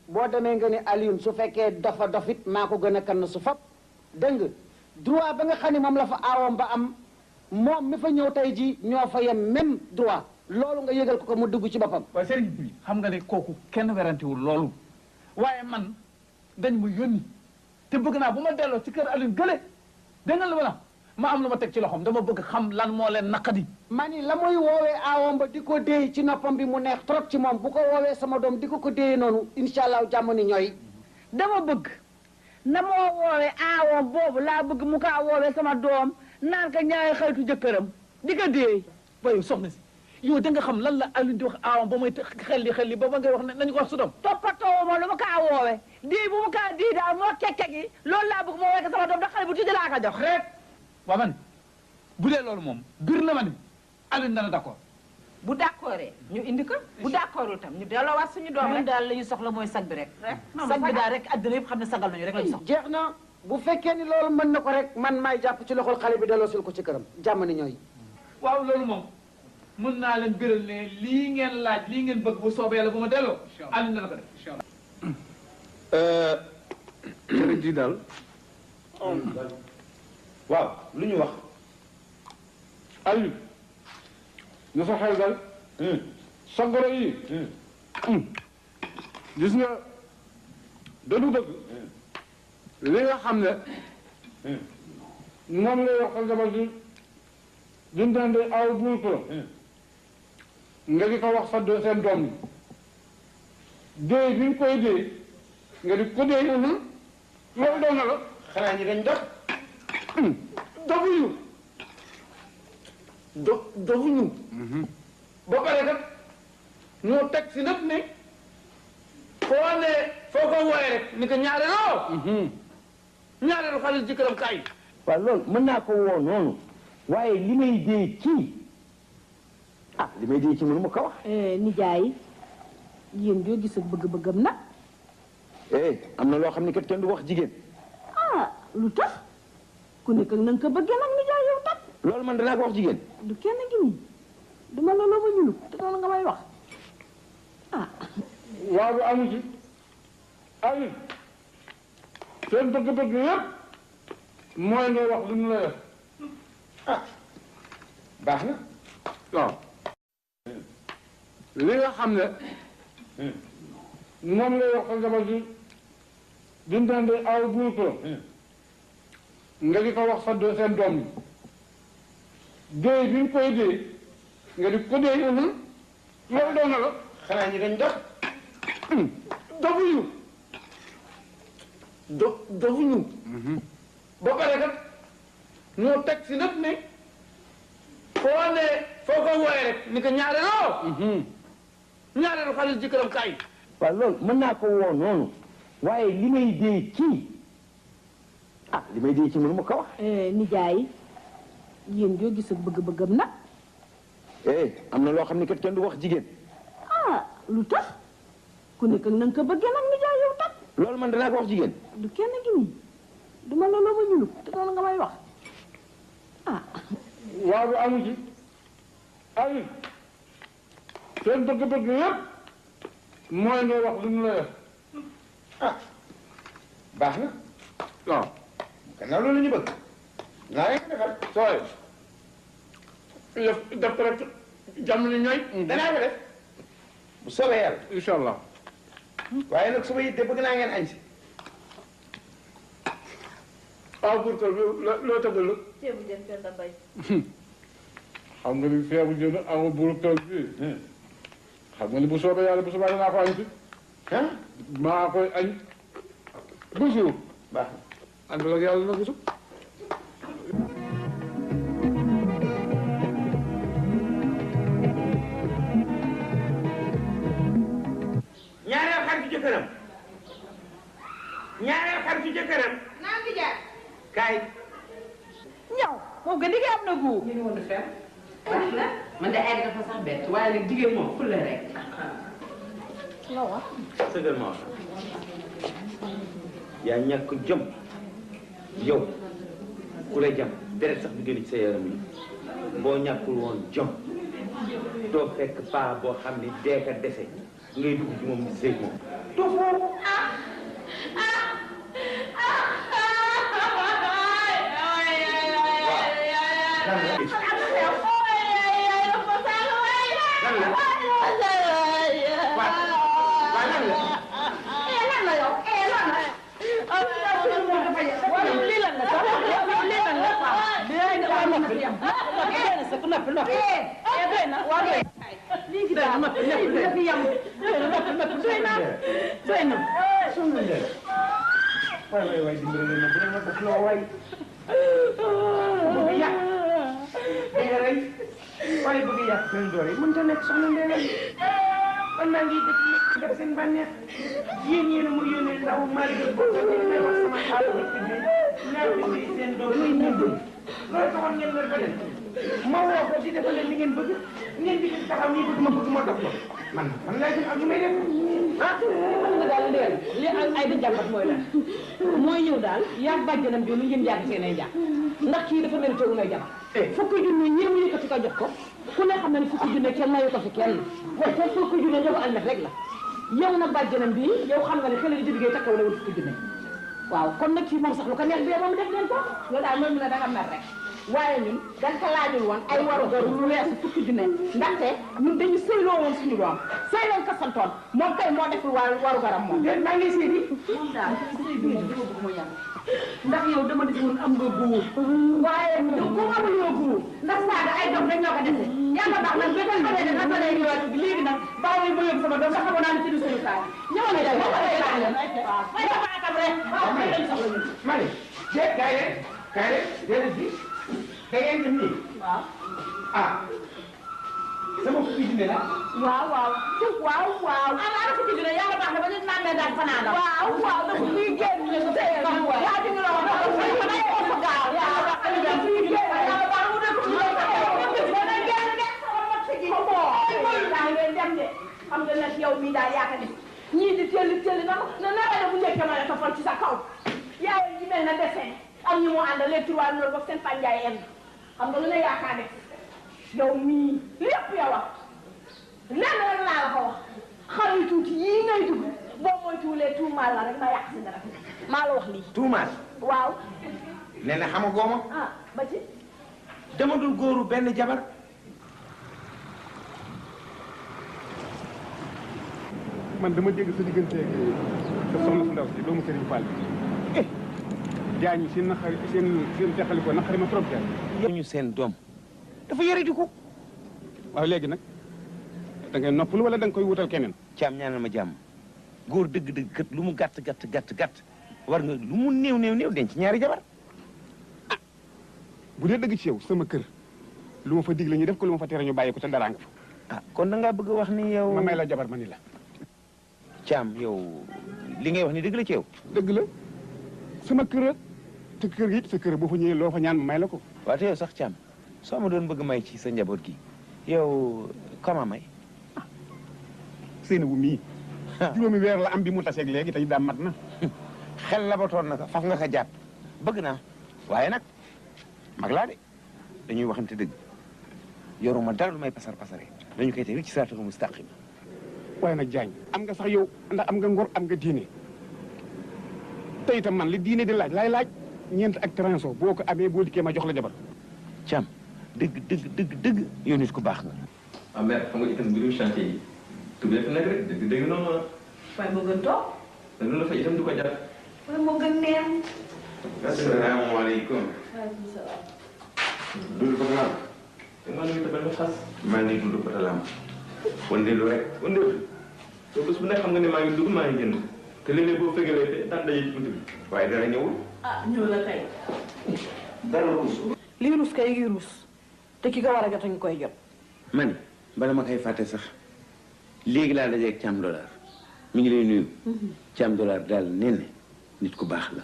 boo demee nga ne Alioune su fekkee dafa dofit maa ko gën a kann su fab dégg nga droit ba nga xam ne moom la fa aawam ba am moom mi fa ñëw tey ji ñoo fa yem même droit loolu nga yëgal ko mu dugg ci boppam. waaye sëriñ bi xam nga ne kooku kenn werantewul loolu waaye man dañ mu yónni te bëgg naa bu ma delloo ci kër Alioune gële dégg nga la ma am lu ma teg ci loxoom dama bëgg xam lan moo leen naqadi. ma ni la muy woowee aawam ba di ko déey ci noppam bi mu neex trop ci moom bu ko woowee sama doom di ko déeyee noonu incha allah jàmm ni ñooy. dama bëgg na moo woowee aawam boobu laa bëgg mu kaa woowee sama doom naan ka ñaari xaritu jëkkëram di ko déey. waaye soxna si yow da nga xam lan la Alioune di wax aawam ba may xel li ba ngay wax ne nañu ko wax su doom. toppatoo ma lu ma kaa woowee déey bu mu kaa déey daal moo kekke gi loolu laa bëgg moo woowee sama doom ndax xale bu tuuti laa ko jox rek. waaw man bu dee loolu moom bir na ma ni Alioune dana d'accord. bu d'accordee ñu indi ko bu d'accordul tam ñu delloowaat suñu doom rek. ñun daal la ñu soxla mooy sag bi rek. sag bi daal rek àddina yëpp xam ne sagal nañu rek la ñu soxla. jeex na bu fekkee ni loolu mën na ko rek man maay jàpp ci loxol xale bi delloo sil ko ci këram jàmm ni ñooy. waaw loolu moom mën naa leen biral ne lii ngeen laaj lii ngeen bëgg bu soobee yàlla bu ma delloo. Alioune dana ko def incha allah. jërëjëf ji daal. waaw lu ñu wax. Aliou na sa xel dal sa goro yi gis nga dañu bëgg li nga xam ne moom lay wax sa jabar si dindande aw buur ko nga di ko wax sa seen doom yi déey bi nga koy déey nga di ko déey loolu doon na la xanaa ñi dañ dox. dofuñu dofuñu ba pare kat ñoo teg si nag ne foo ko wooye rek ni ko ñaareeloo ñaareelu xale ci këram kaay waaw loolu mën naa ko woo noonu waaye li may dee kii li may dee ci mënu ma ko wax. nijaay yéen joo gis ak bëgg-bëggam nag. am na loo xam ne kat kenn du wax jigéen. lu tax ku nekk ak na nga ko bëggee nag nijaay yow tam. loolu man danaa ko wax jigéen. du kenn gi nii du ma la ba ñulu te noonu nga may wax waaw du amu ci Aliou seen bëgg-bëgg yëpp mooy nga wax lu ñu la def. ah baax na. waaw. li nga xam ne. moom lay wax sa jabar ji dindande aw buur ko. nga di ko wax sa seen doom yi. déy bi ñu koy déy nga di ko déy. loolu doon na la. xanaa ñi dañ dox. dofuñu. dofuñu. ba pare kat ñoo teg si nag ne foo ko wooyee rek ni ko ñaareeloo. ñaareelu xale ci këram kaay. waaw loolu mën naa ko woo noonu waaye li may dee ci li may dee ci mënu ma ko wax. nijaay yéen joo gis ak bëgg-bëggam nag. am na loo xam ne kat kenn du wax jigéen. lu tax ku nekk na nga ko bëggee nag nijaay yow tam. loolu man danaa ko wax jigéen. du kenn gi nii du ma looloo ma ñuluk te loolu nga may wax waaw bi amu ci amu seen bëgg-bëgg yëpp mooy nga wax lu ñu la def. baax na. waaw. gannaaw loolu ñu bëgg. naa leen ko defal. sooy. def ko rek jàmm ni ñooy. danaa ko def. bu soobee yàlla. incha allah. waaye nag suba it de bëgg naa ngeen añ si. aw pour que loo tëggal la. ceebu jën kër da bay. xam nga ni ceebu jën aw pour que bi. xam nga ni bu soobee yàlla bu soobee danaa ko añ si. maa koy añ. bu suur. baax na. ànd ak yàlla na gisu. ñaareel xaritu jëkkëram. ñaareel xaritu jëkkëram. naan di jaar. kaay. ñaw moom nga liggéey am na gu. ñu ngi woon fer. baax na man de ay dafa sax bett waaye nag jigéen moom fulla rek. la wax. sëgal ma wax. yaa ñàkk jom. yow ku lay jam deret sax du génn ci sa yaram yi boo ñàkkul woon jom doo fekk paa boo xam ni dee ka dese ngay dugg ci moom di sëy moom. doo foofu. waay dimbali leen bu ne ma def loo waay bëgg yàq dégg nga rey waaye bëgg yàq seen doole yi mënta nekk soxna Ndeye man maa ngi def seen bànneex yéen yéen a mu yónnee ndaw maa ngi ko may wax sama xaalis naa bi seen doole yi ñu bëgg loolu taxoon ngeen war ko def ma woo ko di defal leen li ngeen bëgg ngeen di taxaw nii bëgg ma dox ko man laa jëm ak lu may def xam nga daal ndeel li ay da jàmbat mooy lan mooy ñëw daal yaa bàjjanam bi lu ngeen yàgg seen ay jàpp ndax kii dafa mérité wu ngay jabar fukki junne ñeem yëkkati ko jox ko ku ne xam na ne fukki junne kenn mayu ko fi kenn te fukki junne ñoo ko almet rek la yow nag bàjjanam bi yow xam nga ne xale yi di liggéey takkaw la wul fukki junne waaw kon nag kii moom sax lu ko neex bi moom def leen ko loolu daal moom la danga mer rek waaye ñun dañ ko laajul woon ay waru gar lu weesu fukki junne ndaxte ñun dañu sëyloo woon suñu doom sëyloo ko santoon moom kay moo deful waru garam moom maa ngi séedi moom daal sëy bi dama bëgg mu yàgg ndax yow dama defoon am nga buur waaye ku amuloo buur ndax saaga ay doom rek ñoo ko dese yàlla baax nag bétal xale ne naka lay ñëwaat bi léegi nag bàyyi ma yóbbu sama doom nga xamoon naa ne ci du suñu saa ñëw na day lay laaj leen waaw may dafa atam rek waaw may dañu soxla ñu mani déet kaay de déedéet bi da ngeen def nii waaw sama fukki junne la waaw ana fukki junne yàlla baax na ba ñu naan ne daal fanaan la waaw dafa ñuy génn ñu ko tey yaa di ñu la wax dafa ñuy fa day ko gaaw yàlla baax na ñu ñuy génn yàlla baax mu def ñu ko na génn de sama mat ci ko mo ay ngeen dem de xam nga nag yow mi daal yaa ko def ñii di teel na na bu njëkk ma la tofal ci sa kaw yaay yi mel na dessin am ñu mu àndal les trois loolu ba seen fanjaay en xam nga lu ne yaakaar def yow mii lépp yow wax lenn rek laa la ko wax xale yu tuuti yii ngay dugg boo moytuwulee tuumaal la rek ma yàq si dara maa la wax lii. tuumaal. waaw. nee na xamagoo ma. ah ba ci. dama dul góoru benn jabar. man dama dégg sa diggante sa soxna su ndaw si doomu Serigne Fall bi jaañ yi seen naqari seen teqali ko naqari ma trop teel. ñu seen doom dafa yore di ko. waaw léegi nag da ngay noppalu wala da nga koy wutal keneen. Caam ñaanal ma jàmm góor dëgg-dëgg kat lu mu gàtt gàtt war nga lu mu néew denc ñaari jabar. ah bu dee dëgg ci yow sama kër lu ma fa digle ñu def ko lu ma fa tere ñu bàyyi ko te dara nga fa. ah kon da ngaa bëgg a wax ni yow. ma may la jabar ma ni la. Caam yow li ngay wax ni dëgg la ci yow. dëgg la sama kër te kër gi sa kër boo fa ñëwee loo fa ñaan ma may la ko. waaw te yow sax Caam soo ma doon bëgg may ci sa njaboot gi yow comment may. Seynabou mii. juróomi weer la am bi mu taseeg léegi tey daa mat na. xel la ba toon na ko faf nga ko jàpp bëgg naa waaye nag mag laa de dañuy waxante dëgg yoruma dara lu may pasare dañu koy teg ci siraatal mustaqim. waaye nag Diagne am nga sax yow ndax am nga ngor am nga diine te itam man li diine di laaj ñeent ak transo boo ko amee boo dikkee ma jox la jabar. Caam dëgg yow nit ku baax nga. ah mère xam nga itam mbirum chantier yi tuddee fi nag rek dëgg noonu la. waaye moo gën toog. te loolu la fa itam du ko jàpp. waaye moo gën neex. asalaamaaleykum. waaleykum salaam. Doudou Fatalaam. te maa ngi tabal ma xas. maa ngi Doudou Fatalaam. wëndeelu rek. wëndeelu. te bés bu nekk xam nga ne maa ngi dugg maa ngi génn. te léeg-léeg boo fegalee te daan daje ci bunt bi. waaye dara ñëwul. ah ñëw la tey. dara ruus. lii ruus kay ngi ruus te ki ko war a jot a ngi koy jot. man bala ma koy fàtte sax léegi laa dajeeg Caam Dollar mi ngi lay nuyu. Caam Dollar daal nee na nit ku baax la.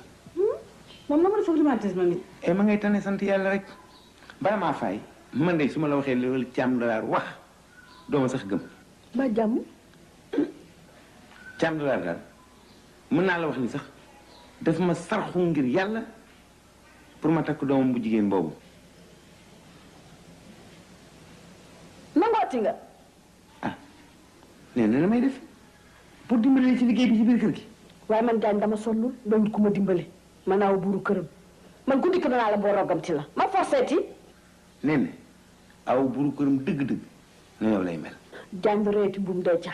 moom la ma def climatisme nit. ma ngay tane sant yàlla rek bala maa fay man de su ma la waxee loolu Caam Dollar wax doo ma sax gëm. ba jàmm. Caam Dollar daal mën naa la wax ni sax daf ma sarxu ngir yàlla pour ma takk doomam bu jigéen boobu. nangooti nga. ah nee na may def pour dimbale ci liggéey bi ci biir kër gi. waaye man Diagne dama sonnul doon ku ma dimbale ma naaw buuru këram man ku dikk danaa la boo rogamti la ma forseeti. nee na aw buuru këram dëgg-dëgg na yow lay mel. Diagne reeti buum dee ca.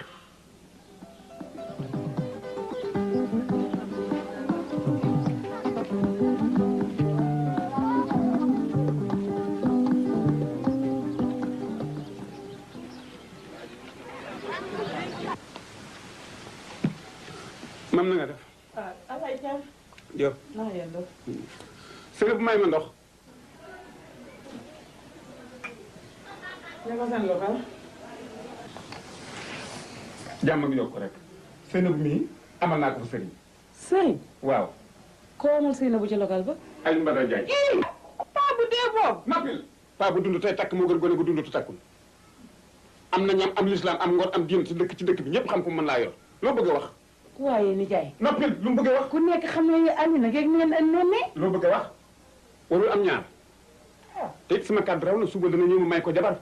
mam na nga def. ah Alay Diagne. Diop. naa yendoo. Seynabou may ma ndox. ne ma seen local. jàmm ak yokk rek. Seynabou mii amal naa ko fa sëriñ. sëriñ. waaw. koo amal Seynabou ci local ba. Aliou Mbada Diagne. paa bu dee boobu. nappil paa bu dund tey takk moo gën gone bu dund tu takkul. am na ñam am lislaam am ngor am diin ci dëkk bi ñëpp xam ko mën laa yor loo bëgg a wax. waaye ni jaay. noppil lu mu bëgg a wax. ku nekk xam ne Aliou nag yeeg ngeen noonu ne. loo bëgg a wax warul am ñaar te it sama kàddu raw na suba dana ñëw ma may ko jabar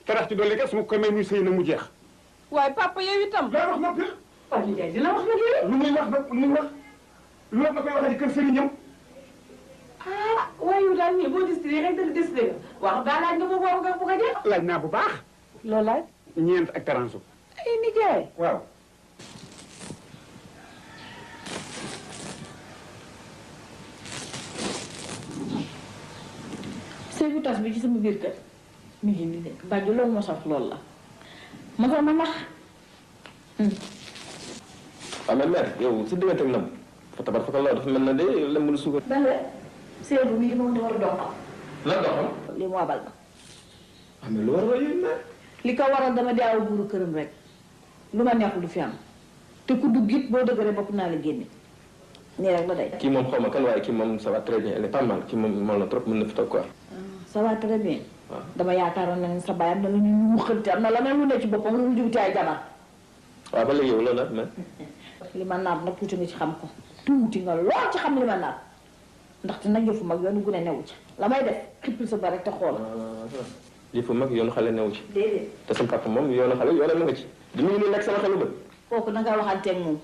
tarax ci doole kat su ma koy may muy sëy na mu jeex. waaye papa yow itam. looy wax noppil. waaw ni jaay dina wax nag yow. lu muy wax nag lu muy wax loolu na koy waxee ci kër sëriñam. ah waaye yow daal nii boo décidé rek dëgg décidé nga wax daa laaj nga bu ko jeex. laaj naa bu baax. loolu laaj. ñeent ak taransu. ay ni jaay. waaw. sëy bu tas bi ci sama biir kër mi ngi nii de bàjju loolu ma sax loolu la ma ko ma nax. waaw mais mère yow si diggante nam fa tabar fa dafa mel na de lem lu suukar. bale Seydou mii moom war a doxal. lan doxam. li mu abal ma. ah mais lu war a yéen mère. li ko waral dama di aw buuru këram rek lu ma neexul du fi am te ku dugg it boo dëgëree bopp naa la génne nii rek la day. kii moom xaw ma kan waaye kii moom ça va très bien elle est pas mal kii moom la trop mën na fi toog quoi. ça va très bien. waaw dama yaakaaroon na ne sa baay am na lu ñu waxante am na la mel lu ne ci boppam lu ñu jubti ay jabar. waaw ba léegi yow loolu la mais. li ma naat nag tuuti nga ci xam ko tuuti nga lool ci xam li ma naat ndaxte nag yëfu mag yoonu gune newu ci la may def xippil sa ba rek te xool. lii fu mag yoonu xale newu ci. déedéet. te sama papa moom yoonu xale yoonam na nga ci. di mu ngi nekk sama xelu bët. kooku da nga waxanteeg moom.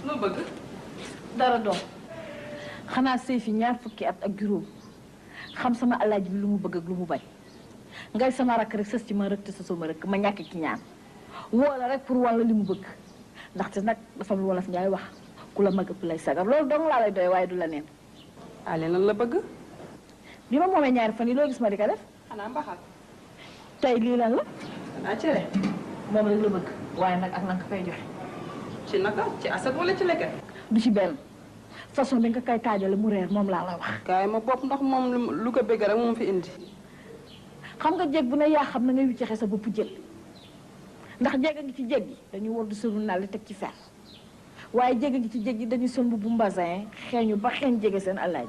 loo bëgg. dara doom xanaa sëy fi ñaar fukki at ak juróom xam sama alaaji bi lu mu bëgg ak lu mu bañ ngay sama rakk rek sës ci ma rëkk te sësoo ma rëkk ma ñàkk ci ñaan woo la rek pour wàll li mu bëgg ndaxte nag dafa am lu wolof ngay wax ku la mag ëpp lay sagar loolu dong laa lay doy waaye du la neen. ale lan la bëgg. bi ma moomee ñaari fan yi loo gis ma di ko def. xanaa mbaxal. tey lii lan la. xanaa cere. moom rek la bëgg waaye nag ak na nga koy joxe. ci naka ci aset wala ci lekket. du ci benn façon bi nga koy taajale mu reer moom laa la wax. kaay ma bopp ndax moom lu ko bëgg rek moom fi indi. xam nga jéeg bu ne yaa xam na ngay wiccaxe sa bopp jël ndax jéeg a ngi ci jéeg yi dañuy war di sëru naa li teg ci fer waaye jéeg a ngi ci jéeg yi dañuy sol bu mbasin xeeñu ba xeeñ jege seen alaaji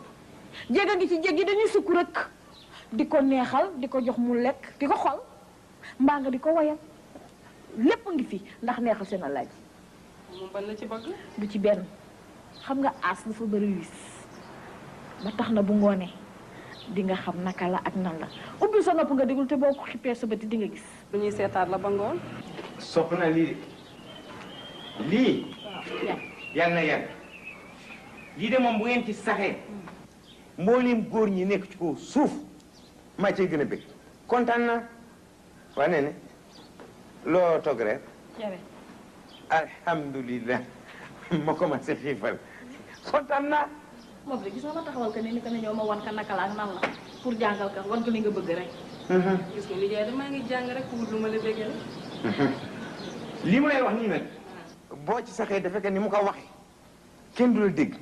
jéeg a ngi ci jéeg yi dañuy sukk rek di ko neexal di ko jox mu lekk di ko xol mbaa nga di ko woyal lépp ngi fi ndax neexal seen alaaji. moom ban la ci bëgg. du ci benn xam nga aas dafa bëri wis ba tax na bu ngoonee di nga xam naka la ak nan la ubbi sa nopp nga déglu te boo ko xippee sa bët di nga gis. bu ñuy seetaat la ba ngoon. sopp na lii de lii yàgg na yàgg lii de moom bu ngeen ci saxee mbooleem góor ñi nekk ci kaw suuf maa cay gën a bëgg kontaan naa waa nee ne loo togg reer alhamdulilah ma commencé xiifal kontaan naa moom de gis nga ma taxawal ka ni ko ne ñëw ma wan ka naka la ak nan la pour jàngal ka wan ko li nga bëgg rek. gis nga nijaay damaa ngi jàng rek pour lu ma la bëggee la. lii ma lay wax nii nag boo ci saxee dafa que ni mu ko waxee kenn du la dégg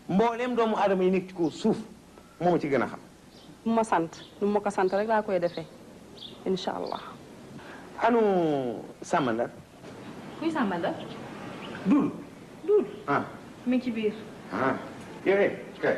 mbooleem doomu aadama yi nekk ci kaw suuf moo ma ci gën a xam. lu ma sant lu ma ko sant rek laa koy defee incha allah. anu Samandar. kuy Samandar. Duul. Duul. ah. mi ngi ci biir. ah yow kay.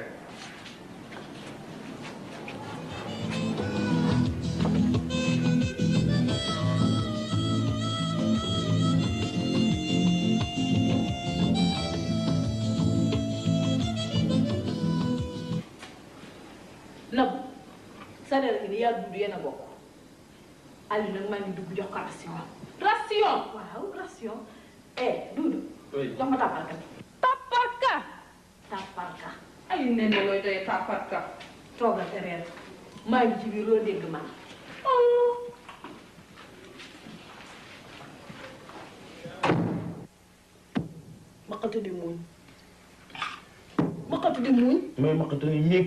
Nabou Sadara gi ni yaa dund yéen a bokk Aliou nag maa ngi dugg jox ko ration. ration. waaw ration. Doudou. jox ma tàpparka. tàpparka. tàpparka. ay nee na looy doyee tàpparka. toogal te reer maa ngi ci biir loo dégg man. maqatu di muuñ. maqatu di muuñ. mooy maqatu ni néeg.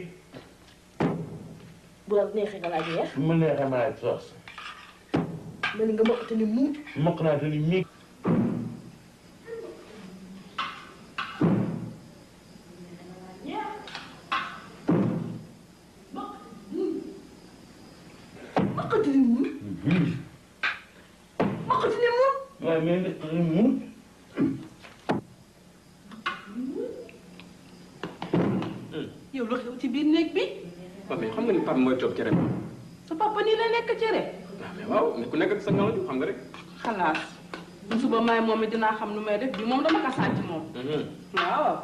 bu la neexee nga laaj yeex. bu ma neexee ma laaj soos. ma ni nga maqatu ni muuñ. maq naa te ni néeg. maqatu di muuñ. maqatu di muuñ. waaye mais nag muuñ. yow lu xew ci biir néeg bi. waaw mais xam nga ni papa mooy toog cere bi. sa papa nii la nekk cere. waaw mais waaw ne ku nekk ak sa ngalañu xam nga rek. xalaat bu suba may moom it dinaa xam nu may def bi moom dama ko sàcc moom. waaw.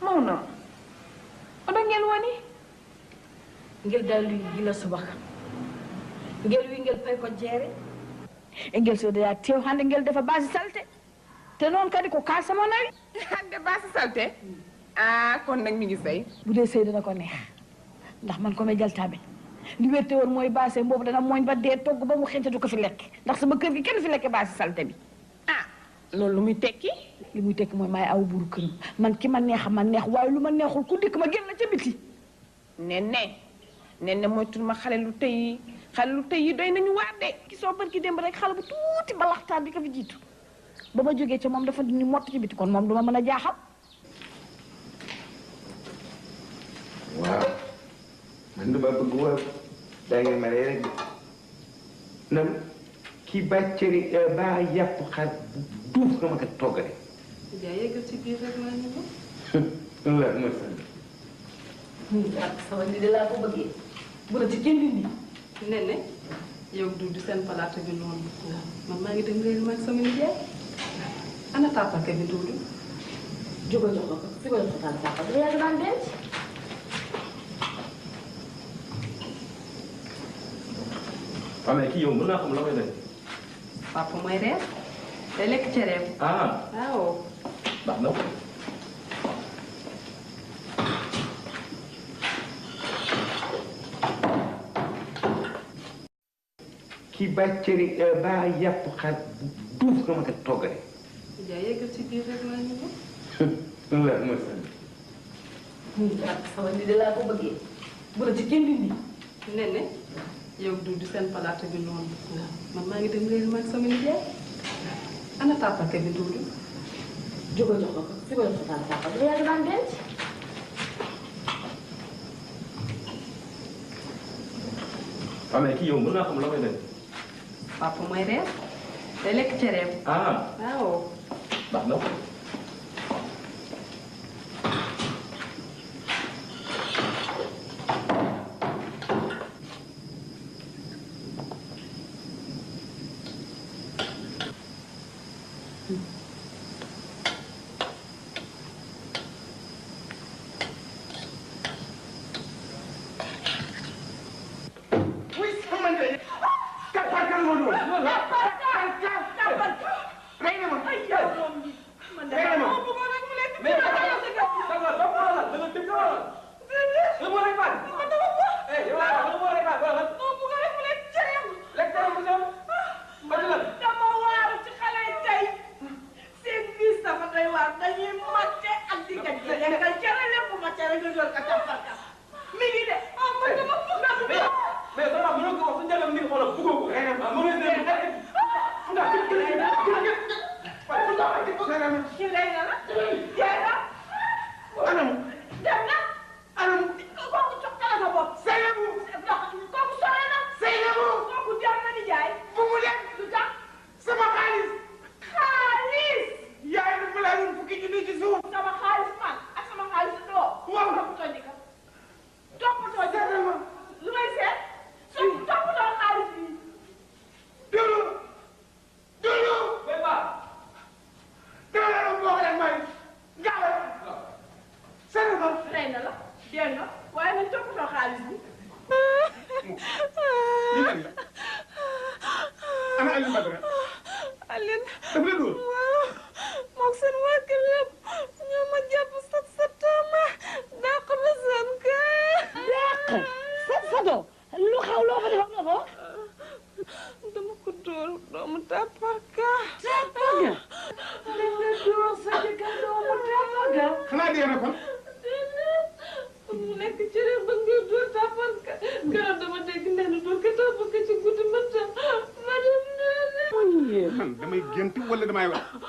Maodo. oto ngeen wani. ngel daal luy gi la subaka. ngel wi ngel fay ko jeere. ngel so de yaa teew hande ngel defa baasi salte. te noon kadi ko kaa sama nawi. hande baasi salte. ah kon nag mi ngi sëy. bu dee sëy dana ko neex ndax man ko may jaltaabe li wérte woon mooy baase boobu dana mooñ ba dee togg ba mu xente du ko fi lekk ndax sama kër gi kenn fi lekk baasi salte bi. ah loolu lu muy tekki. li muy tekki mooy maay aw buuru këram man ki ma neex ma neex waaye lu ma neexul ku dikk ma génn ca biti. nen moytul ma xale lu tey yi doy nañu waar de. ki soo barki démb rek xale bu tuuti ba laxtaan bi ko fi jiitu ba ma jógee ca moom dafa ni mott ci biti kon moom duma mën a jaaxal. waaw man dama bëgg waaw daa ngeen ma lay rek nam kii bàcceri baa yàpp xar bu duuf nga ma ko toggale. yaa yeggal ci biir rek maa ngi ko. waaw mooy sant. ak sama ni de laa ko bëggee bu la ci kenn dindi. Nene yow du seen palaata bi noonu man maa ngi dem réew mi ak sama nijaay ana tàppake bi Duudu. jógal jox ko fi ko jox ko tàppake bi yaa ngi daan denc. waaw mais kii yow mën naa xam la koy def. papa mooy reer day lekk cereem. ah waaw. baax na. kii ba cëri ba yàpp xar duuf nga ma ko toggale. Ndiaye yeggal ci biir rek laa ñu ko. loolu la mooy sën. sama ni de laa ko bëggee bu la ci kenn dindi. Nene yow du seen palaata bi noonu. man maa ngi dem réer ma ak sama nijaay. ana tàppake bi Duudu. jógal jox ko fi ko jox ko tàppake bi yaa ngi daan denc. waaw mais kii yow mën naa xam la koy def. papa mooy reer. day lekk cereem. ah waaw. baax na.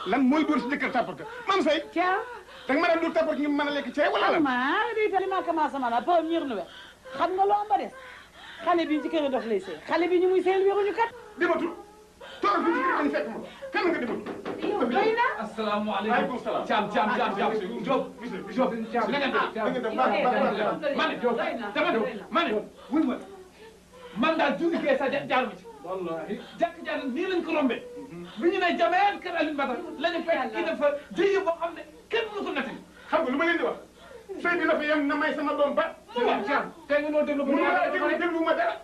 lan mooy dóor si jëkkër tàppal mam say da nga mën a dóor tàppal ñu mën a lekk ceeb wala lan ma commencé mana po ñir nu we xam nga loo ba des xale bi ci kër dof lay sey xale bi ñu muy seyal wéruñu kat dematul toog fi ci kër fekk ma kan nga dematul doy na asalaamaaleykum caam Diop na nga def man wuy ma man daal juuti kee sa jaaruma ci wallahi jàkk jaar nii lañ ko rombe bi ñu ne jameen kër Alioune Badara la ñu fekk kii dafa jëye boo xam ne kenn mënu ko natt xam nga lu ma leen di wax sëy bi na fa yem na may sama doom ba caam te nga noo déglu déglu ma dara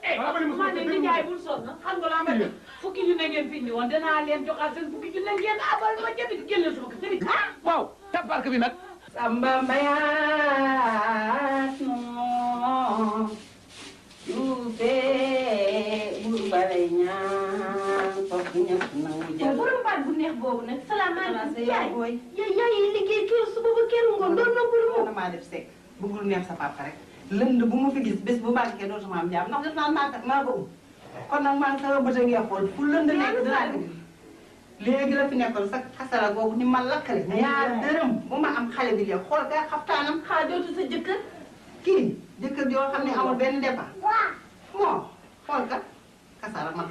ma ne ni jaay bul sonn xam nga laa ma def fukki junne ngeen fi indi woon danaa leen joxaat seen fukki junne ngeen abal ma jëbi génne sama ko jëbi waaw tabark bi nag samba mbayaat no yuufe bul bare ñaan foofu ñëpp nangu jël borom baat bu neex boobu nag salaamaaleykum yaay yaay yi liggéey kii suba ba kër ngoon doon noppalu moom damaa def sekk bëggul neex sa papa rek lënd bu ma fi gis bés bu manqué dootuma am jàmm ndax def naa maa ko kon nag maa ngi sama bët a ngi xool fu lënd nekk dinaa ko léegi la fi nekkoon sa xasara googu ni ma lakkale ñaar dërëm bu ma am xale bi léegi xool ka xaftaanam xaajootu sa jëkkër kii jëkkër joo xam ne amul benn dépense moo xool ka xasara ma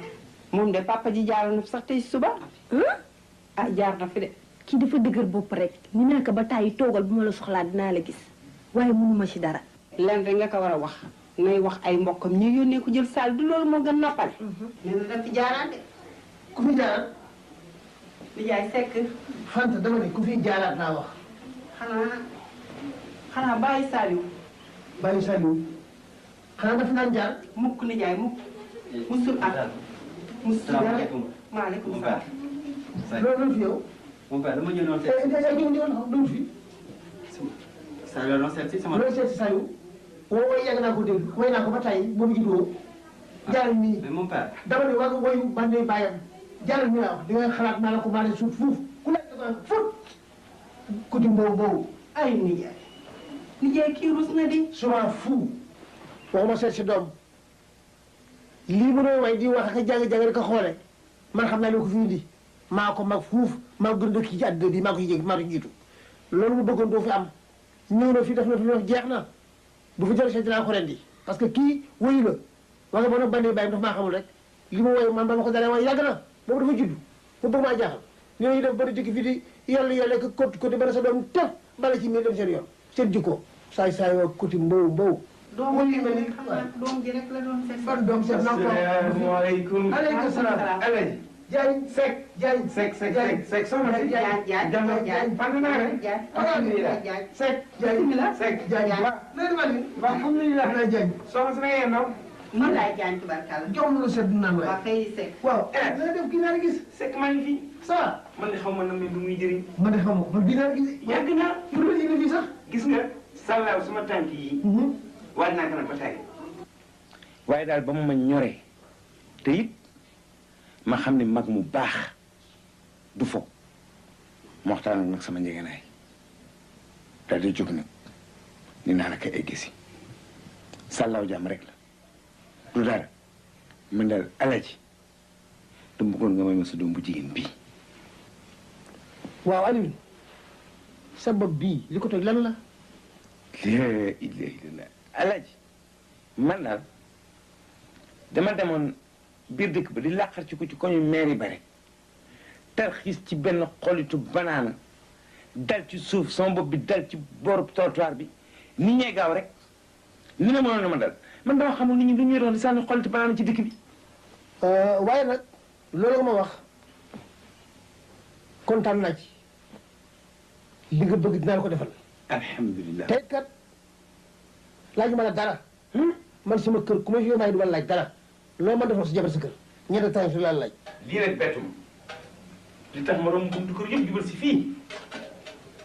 moom de papa ji jaaroon na sax tey suba ah jaar na fi de kii dafa dëgër bopp rek ni naa ko ba tàyyi toogal bu ma la soxlaa dinaa la gis waaye mënuma ci dara len rek nga ko war a wax nay wax ay mbokkam ñu yónnee ko jël saal du loolu moo gën noppale nee na daf fi jaaraat de ku fi jaaraat nijaay sekk Fanta dama ne ku fi jaaraat laa wax xanaa bàyyi Saliou bàyyi Saliou xanaa daf naan jaar mukk nijaay mukk musul ak musul salaamaaleykum maaleykum salaam loolu fi yow mon père dama ñëw noonu seet saa yoo doon seet si sama. loolu seet si saa yu woo yàgg naa ko dégg way naa ko ba tey boobu juddoo jaaral nii mais mon père. dama ne waa ko woyu bande bàyyam jaaral nii laa wax di ngay xalaat maa la ko maa leen suut fuuf ku nekk da ko fut ku di mbow mbow ay nijaay kii rus na di. souvent fou waxuma seet si doom lii mu doon way di wax ak jàng-jàng rek a xoole man xam naa li ko fi indi maa ko mag fuuf maa gën a dëkk ci àddina bi maa ko ci maa ko jiitu loolu mu bëggoon doo fi am ñëw na fi def na fi wax jeex na bu fi jël seet dinaa ko rendi parce que kii woyu la wax nga boo nag bandee bàyyi dafa maa xamul rek li ma woy man ba ma ko dalee way yàgg na boobu dafa judd mu bëgg maa jaaxal ñooñu def bari jikki fi di yàlla ko côté bana sa doom tëf bala ci miir dem seen yoon seen jikko saay saay waa côté mbow mbow doom yi mel ni xam naa doom ji rek la doon seet. ban doom seet naa ko asalaamaaleykum. aleykum salaam Alaji Diagne Seck Diagne Seck soxna si Diagne fan naa rek alhamdulilah Seck Diagne Seck Diagne waaw alhamdulilah la Diagne soxna si na ngeen doon man laay Diagne tubarkalla. jom lu sedd naan waay waa kay Seck. waaw na def kii naa la gis Seck maa ngi fi ça man de xaw ma nag lu muy jëriñ man de xam nga man bii naa la gis yàgg naa pour la indi fii sax gis nga sàllaaw suma tànk yi waaj naa ko nag ba tey waaye daal ba mu ma ñoree te it ma xam ne mag mu baax du fo ma waxtaan nag sama njëgënaay daal di jóg nag ni naa la ko egg si sàllaaw jàmm rek la du dara man daal Alaji du bëggoon nga may ma sa doom bu jigéen bii waaw Aliou sa bopp bii li ko toj lan la la ilaha illallah Alaji man daal dama demoon biir dëkk ba di làqar ci ko ci koñu maire yi bare tarxiis ci benn xolitu banaana dal ci suuf sama bopp bi dal ci booru trottoir bi nit ñee gaaw rek ni ne mënoon na ma dal man dama xamul nit ñi lu ñuy doon di sànni xolitu banaana ci dëkk bi waaye nag loolu nga ma wax kontaan naa ci li nga bëgg dinaa la ko defal alhamdulilah tey kat laaj ma la dara man sama kër ku ma fi may du ma laaj dara loo ma defal sa jabar sa kër ñetti temps fi laa laaj lii nag bettum li tax ma doon buntu kër yëpp jubal si fii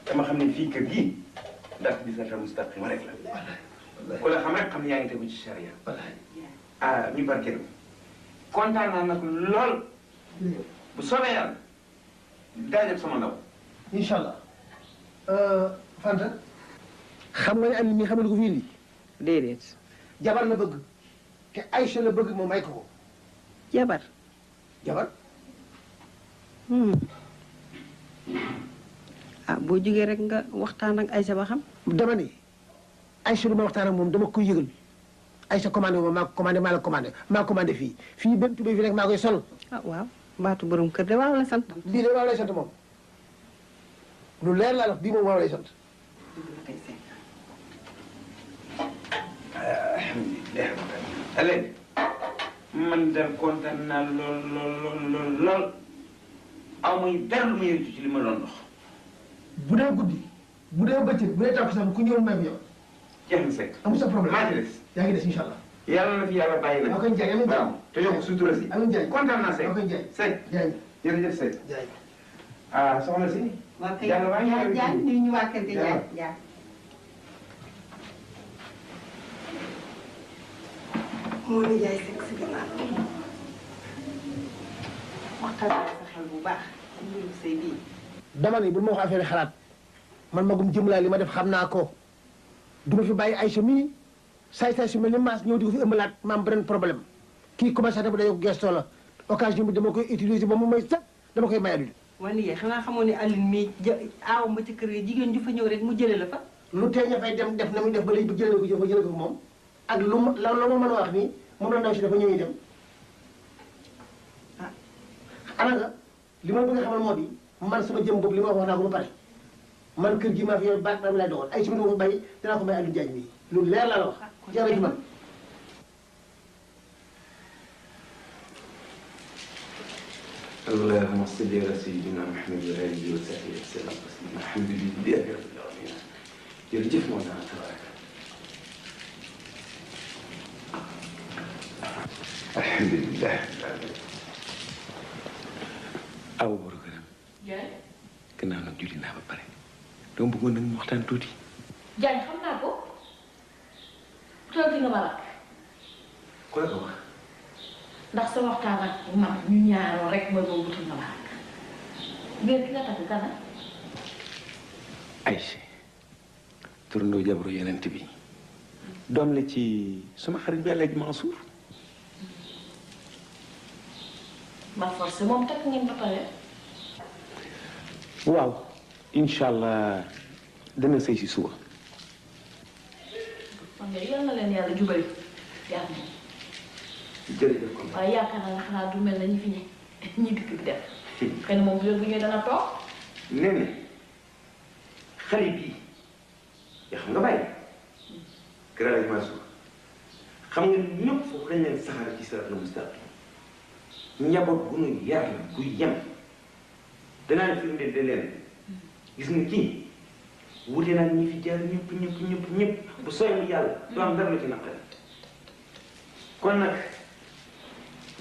dama xam ne fii kër gii ndax di sa mustaqima rek la ku la xam rek xam ne yaa ngi tegu ci charia ah ñu barkeel kontaan naa nag lool bu soobee yàlla daa def sama ndaw incha allah Fanta xam nga ne Aliou mi xam ne ko fi indi déedéet. jabar la bëgg te Aïcha la bëgg moo may ko ko jabar. jabar ah boo jógee rek nga waxtaan ak Aïcha ba xam. dama ne Aïcha du ma waxtaan ak moom dama koy yëgal Aïcha commandé moom maa ko commandé maa la commandé maa commandé fii benn tubéy fi rek maa koy sol ah waaw baatu borom kër de waaw la sant. bii de waaw lay sant moom lu leer laa wax bii moom waaw lay sant alhamdulilah Alaji man de kontaan naa lool aw may dara lu ma yëngu ci li ma doon dox bu dee guddi bu dee bëccëg bu dee takkusaan ku ñëw même yow jeex na Seck amul sa problème maa ci des yaa ngi des incha allah yàlla na fi yàlla bàyyi nag maa koy jaay amiin jaay te yokk sutura si amiin jaay kontaan naa Seck maa koy jaay Seck jaay jërëjëf Seck jaay ah soxna si waa kay Yàlla waa ngi jaay ñu ñu waa kër gi jaay jaay. moo ni jaay Seck si gannaaw waxtaan sa xel bu baax ci mbirum sëy bii. dama ne bu ma wax affaire xalaat man magum jëm laa li ma def xam naa ko du ma fi bàyyi Aïcha mii saay-saay su mel ni maas ñëw di ko fi ëmbalaat ma am beneen problème kii commencé bu dañoo ko gestoo la occasion bi dama koy utiliser ba mu may sëkk dama koy may adul wala yéen xanaa xamoon ne Aline mii aaw ma ci kër gi jigéen ju fa ñëw rek mu jëlee la fa. lu tee ña fay dem def na muy def ba léegi ba jëlee ko jëf ba jëlee ko moom ak lu ma la ma mën a wax nii moom la ndaw si dafa ñëw dem ah ana nga li ma bëgg a xamal moo di man sama jëm boobu li ma wax naa ko ba pare man kër gi maa fi yor baat ba lay doxal ay si ma ko bàyyi dinaa ko may Aliou Diagne mii lu leer laa la wax jërëjëf man اللهم صل على سيدنا محمد وآله وصحبه وسلم تسليما الحمد لله رب العالمين jërëjëf moo tax tabaraka alhamdulilah aw boru këram naa ba pare dama bëggoon nag ñu waxtaan tuuti. Diagne xam naa ko tuuti nga ma la. ku la ko wax. ndax sa waxtaan ak man ñu ñaaroo rek mooy boobu tuuti nga ma la. ngeen ki nga takk kana. Aïcha turandoo jabaru yenent bi doom la ci sama xarit bi Alaaji Mansour. ma forcé moom takk ngeen ba pare. waaw incha allah dana sëy si suba. kon de yal na leen yàlla jubali yaa ngi jërëjëf kon. waaye yaakaar naa ne xanaa du mel na ñi fi ñi dikk di def xëy na moom bu ñëwee dana toog. nee na xale bii yaa xam nga bàyyi kër Alaaji Mansour xam nga ñëpp foofu dañ leen saxaar ci siraatal mustaqim njaboot bu nu yar la bu yem danaa leen firndeel de leen gis nga kii wute naa ñi fi jaar ñëpp bu soobee yàlla doo am dara la ci naqari kon nag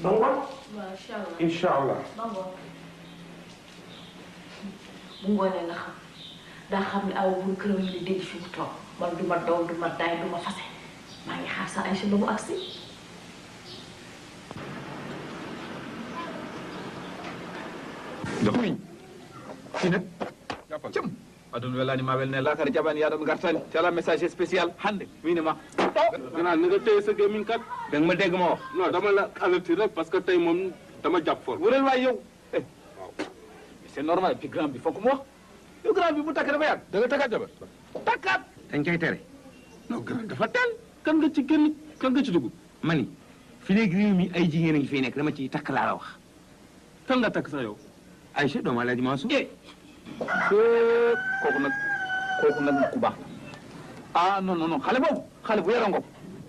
ba ngoon. waaw incha allah incha allah. ba ngoon bu ngoonee nga xam daa xam ne aw bu këram yi di dégg fi mu toog man du ma daw du ma daay du ma fase maa ngi xaar sa Aïcha ba mu agsi. dokuñ kii nag cëm adun welani ma welne lakare jaɓani yaɗoɓe gartani cala message spécial hande winima gannaaw ni nga téye sa gémmiñ kat danga ma dégg ma wax non dama la avertir rek parce que tey moom dama jàpp for wurel waay yow c'est normal puis grand bi fokk mu wax yow grand bi bu takk dafa yàgg da nga takkaat jabar takkaat dañ koy tere. non grand dafa teel kan nga ci génn kan nga ci dugg mani fi léegi réew mi ay jigéen a ngi fiy nekk dama ciy takk laa la wax. kan nga takk sax yow Aïcha doomu Alaaji Mansour. kooku nag ku baax la ah non xale boobu xale bu yarango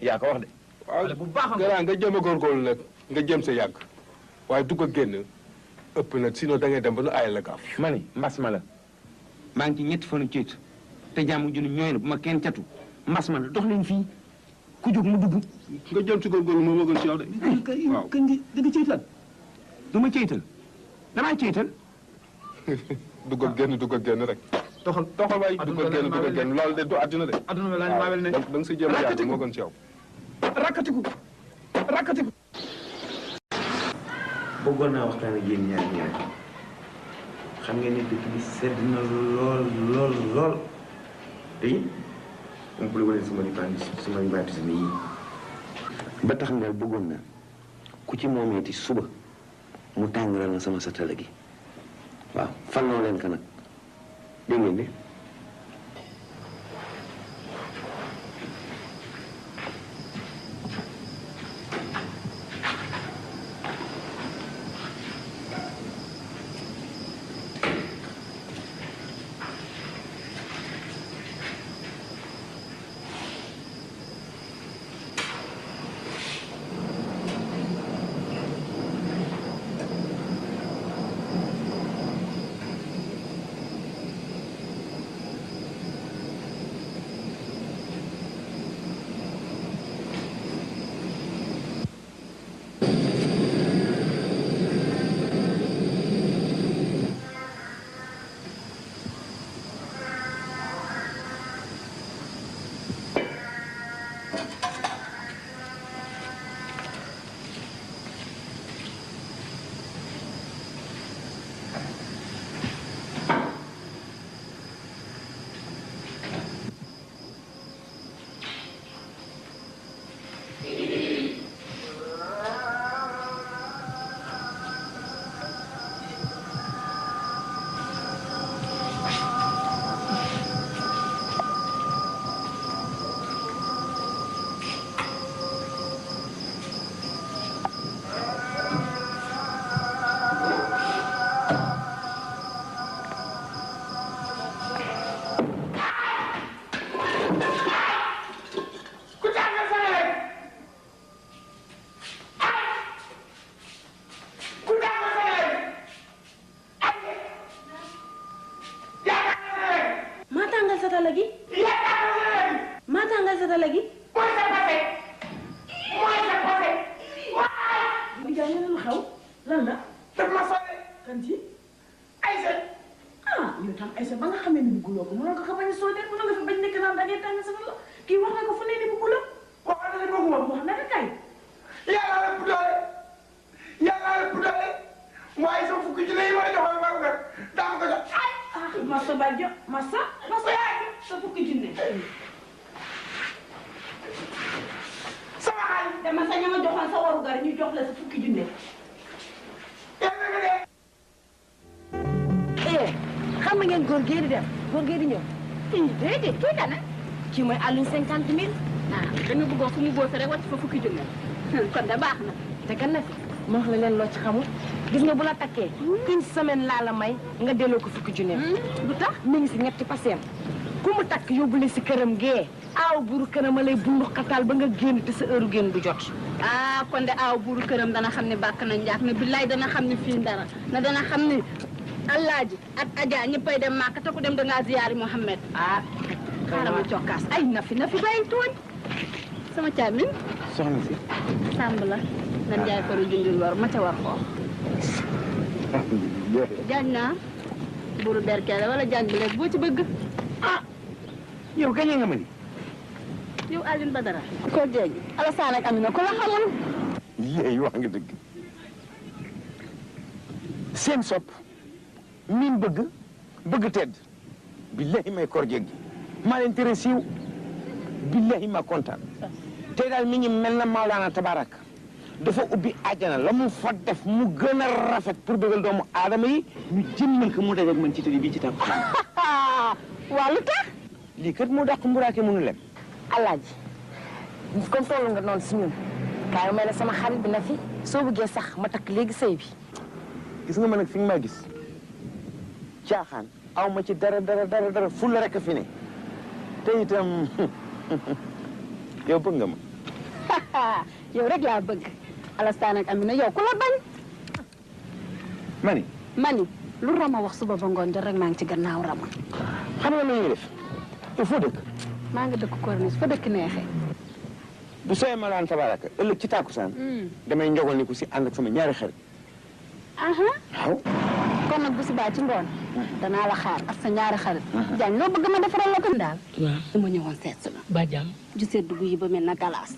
yaa ko wax de. xale bu baax grand nga jéem a góorgóorlu nag nga jéem sa yàgg waaye du ko génn ëpp na sinon da ngay dem ba nu aayal la gaaf. ma ni mbas ma la maa ngi ci ñetti fanu ciit te jàmm junu ñooy na bu ma kenn catu mbas ma la dox leen fii ku jóg mu dugg. nga jëm ci góorgóorlu moo gën ci yow de. waaw kañ nga da nga ciital du ma ciital damaa ciital. dugg ak génn rek. toxal waay dugg ak génn loolu de du àddina de. aduna la maa wel ne da nga si jéem a yàgg moo gën ci yow. rakkatiku. bëggoon naa waxtaan ak yéen ñaar xam ngeen ne dëkk bi sedd na lool te it on peut wane suma rhumatisme yi ba tax na bëggoon naa ku ci moomeeti suba mu tàngalal na sama satala gi waaw fannoo leen ko nag dégg ngeen de. yow tam Aïssa ba nga xamee ni bëgguloo ko mënoo ko bañ a soo dee mënoo nga fi bañ nekk naan da ngay tàng sama la kii wax na ko fu ne ni bëgguloo wax na ne bëgguma wax na ko kay yàlla lépp doole yàlla lépp doole waaye sa fukki junne yi ma la joxoon ba nga daa ko jox ay masa Badjo masa sa fukki junne sama xaay dama sa ña nga joxoon sa waru gar ñu jox la sa fukki junne yàlla nga dee xam nga ngeen góor gee di def góor gee di ñëw déedéet kii kana kii mooy Alioune 50 000 da nga bëggoon fu mu boose rek wàcc fa fukki junne kon de baax na te kan na fi ma wax la leen loo ci xamul gis nga bu la takkee une semaine laa la may nga delloo ko fukki junne lu tax mi ngi si ñetti paseem ku mu takk yóbbule si këram gee aaw buuru këram a lay bundu xataal ba nga génn te sa heure génn du jot kon de aaw buuru këram dana xam ne bàkk na njaak ne billaay dana xam ne fii dara na dana xam ne Alaaji ak Adja ñëppay dem Màkka te ku dem dangaa ziyaari Mohamed xaaral ma cokkaas ay na fi bàyyi tooñ sama caamin soxna si sàmb la nan jaay ko junjul war ma ca war xoo jaaj naa buuru berkele wala jaaj bi lekk boo ci bëgg yow gañe nga ma ni yow Aline Badara ko jeej Alassane ak Amina ko la xamul yéey wax nga dëgg seen sopp min bëgg tedd billahi may kor jéggi maa leen tere siiw billahi ma kontaan tey daal mi ngi mel na Maolana Tabaraka dafa ubbi àjjana la mu fa def mu gën a rafet pour bëggal doomu aadama yi ñu jëmmal ko mu dajeeg man ci tëddi bii ci tàkku waa lu tax lii kat moo dàq mburaake mënu lem Alaaji comme tollu nga noonu si ñun kaay may la sama xarit bi na fi soo bëggee sax ma takk léegi sëy bi gis nga ma nag fi nga maa gis caaxaan aw ma ci dara fulla rek a fi ne te itam yow bëgg nga ma yow rek laa bëgg Alassane ak Amina yow ku la bañ mani lu Rama wax suba ba ngoon jot rek maa ngi ci gannaaw Rama xam nga lu ñuy def il faut dëkk maa ngi dëkk Corniche fa dëkk neexee bu sooyee Maolana Tabaraka ëllëg ci tàkkusaan damay njogal ni ku si ànd ak sama ñaari xarit waaw kon nag bu subaa ci ngoon danaa la xaar ak sa ñaari xarit jaañ loo bëgg ma defaral la ko daal dama ñëwoon seet si la ba jàmm ju sedd gu yi ba mel na galaas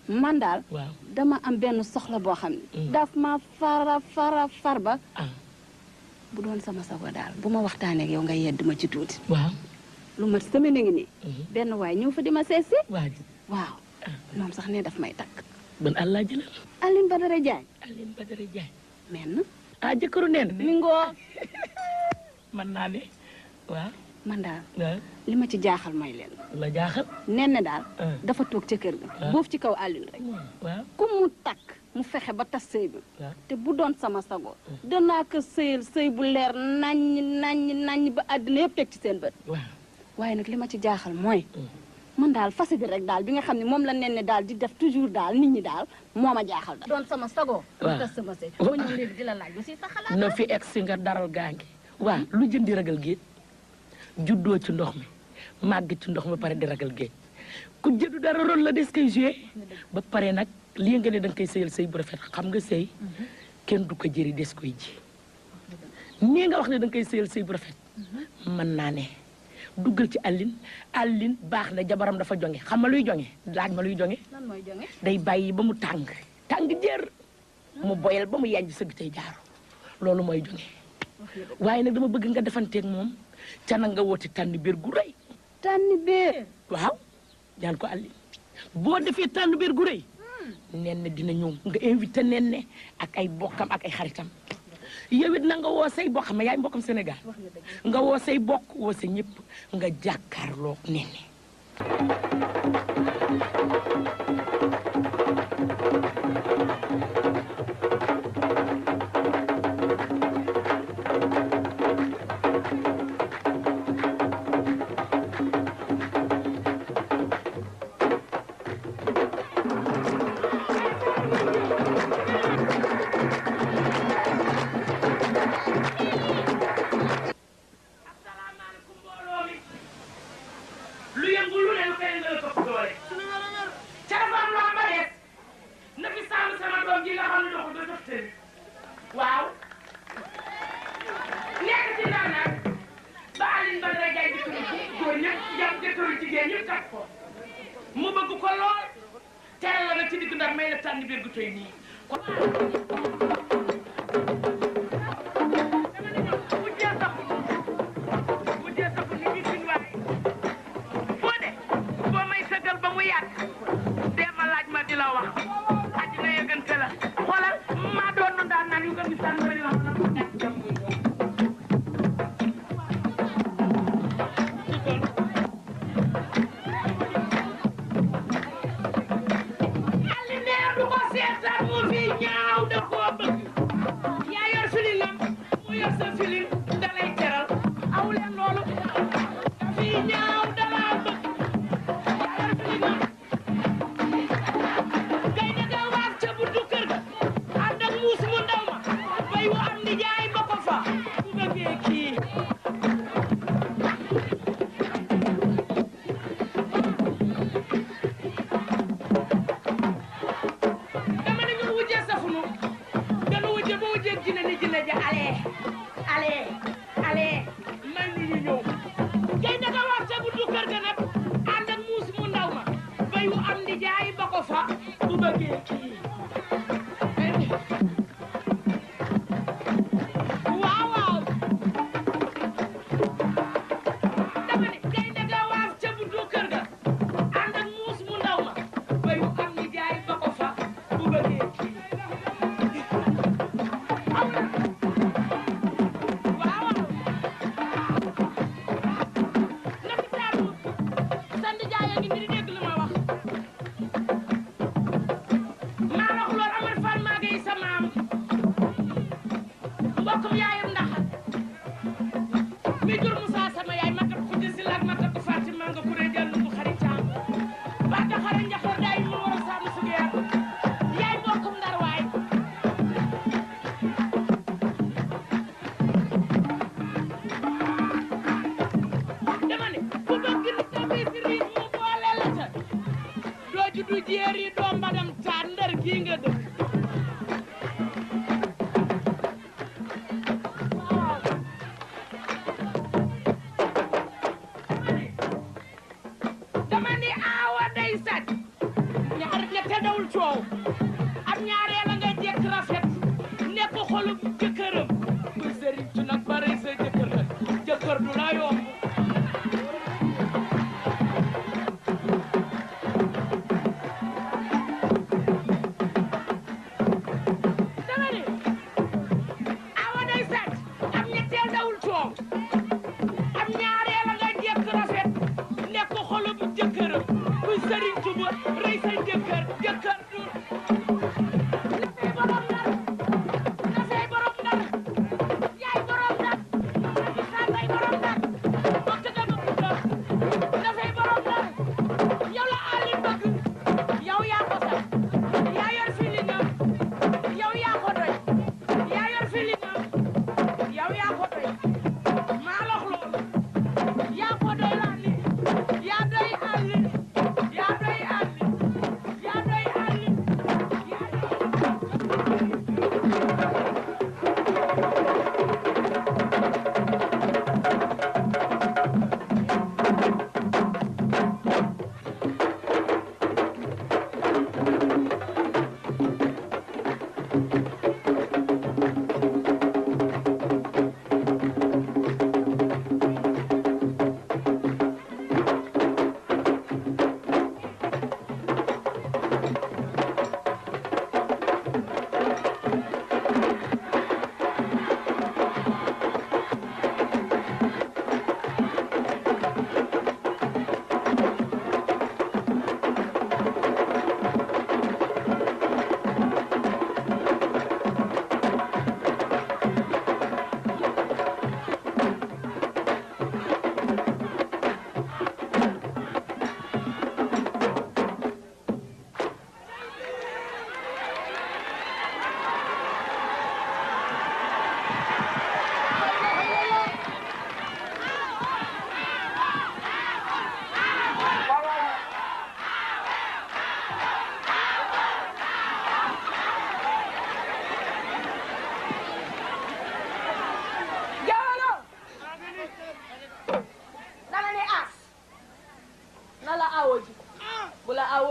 man daal dama am benn soxla boo xam ne daf ma far ba bu doon sama sago daal bu ma waxtaanee ak yow nga yedd ma ci tuuti waaw lu mat semaine ngi nii benn waay ñëw fa di ma seet si waaw moom sax ne daf may takk ban Alaaji la Aline Badara Diagne men jëkkëru neen mi ngoo man naa ne waaw man daal li ma ci jaaxal mooy leen la jaaxal nen ne daal dafa toog ca kër ga boofu ci kaw Aline rek ku mu takk mu fexe ba tas sëy bi te bu doon sama sago danaa ko sëyal sëy bu leer naññ ba àddina yëpp teg ci seen bët waaye nag li ma ci jaaxal mooy man daal fase bi rek daal bi nga xam ne moom la nen ne daal di def toujours daal nit ñi daal moo ma jaaxal daal doon sama sago tas sama sëy ma ñëw léegi di la laaj ba si sa xalaat na fi egg si nga daral gaa ngi waaw lu jëndi ragal géej juddoo ci ndox mi màgg ci ndox mi pare di ragal géej ku jëdu dara rôle la des koy joué ba pare nag lii nga ne da nga koy sëyal sëy bu rafet xam nga sëy kenn du ko jëri des koy ji nii nga wax ne da nga koy sëyal sëy bu rafet mën naa ne duggal ci Aline baax na jabaram dafa jonge xam ma luy jonge laaj ma luy jonge lan mooy jonge day bàyyi ba mu tàng jër mu boyal ba mu yànj sëgg tey jaaru loolu mooy jonge waaye nag dama bëgg nga defanteeg moom ca nag nga woote tànn biir gu rëy tànn biir waaw ñaan ko Aline boo defee tànn biir gu rëy nen dina ñëw nga invité nen ak ay bokkam ak ay xaritam yow it na nga woo say bokk ma yaay mbokkam Sénégal nga woo say bokk woo sa ñëpp nga jàkkaarloo nen góor ñëpp jàpp jëkkëru jigéen ñëpp takk ko mu bëgg ko lool teral la nag ci digg Ndar may la tànn biir gu toy nii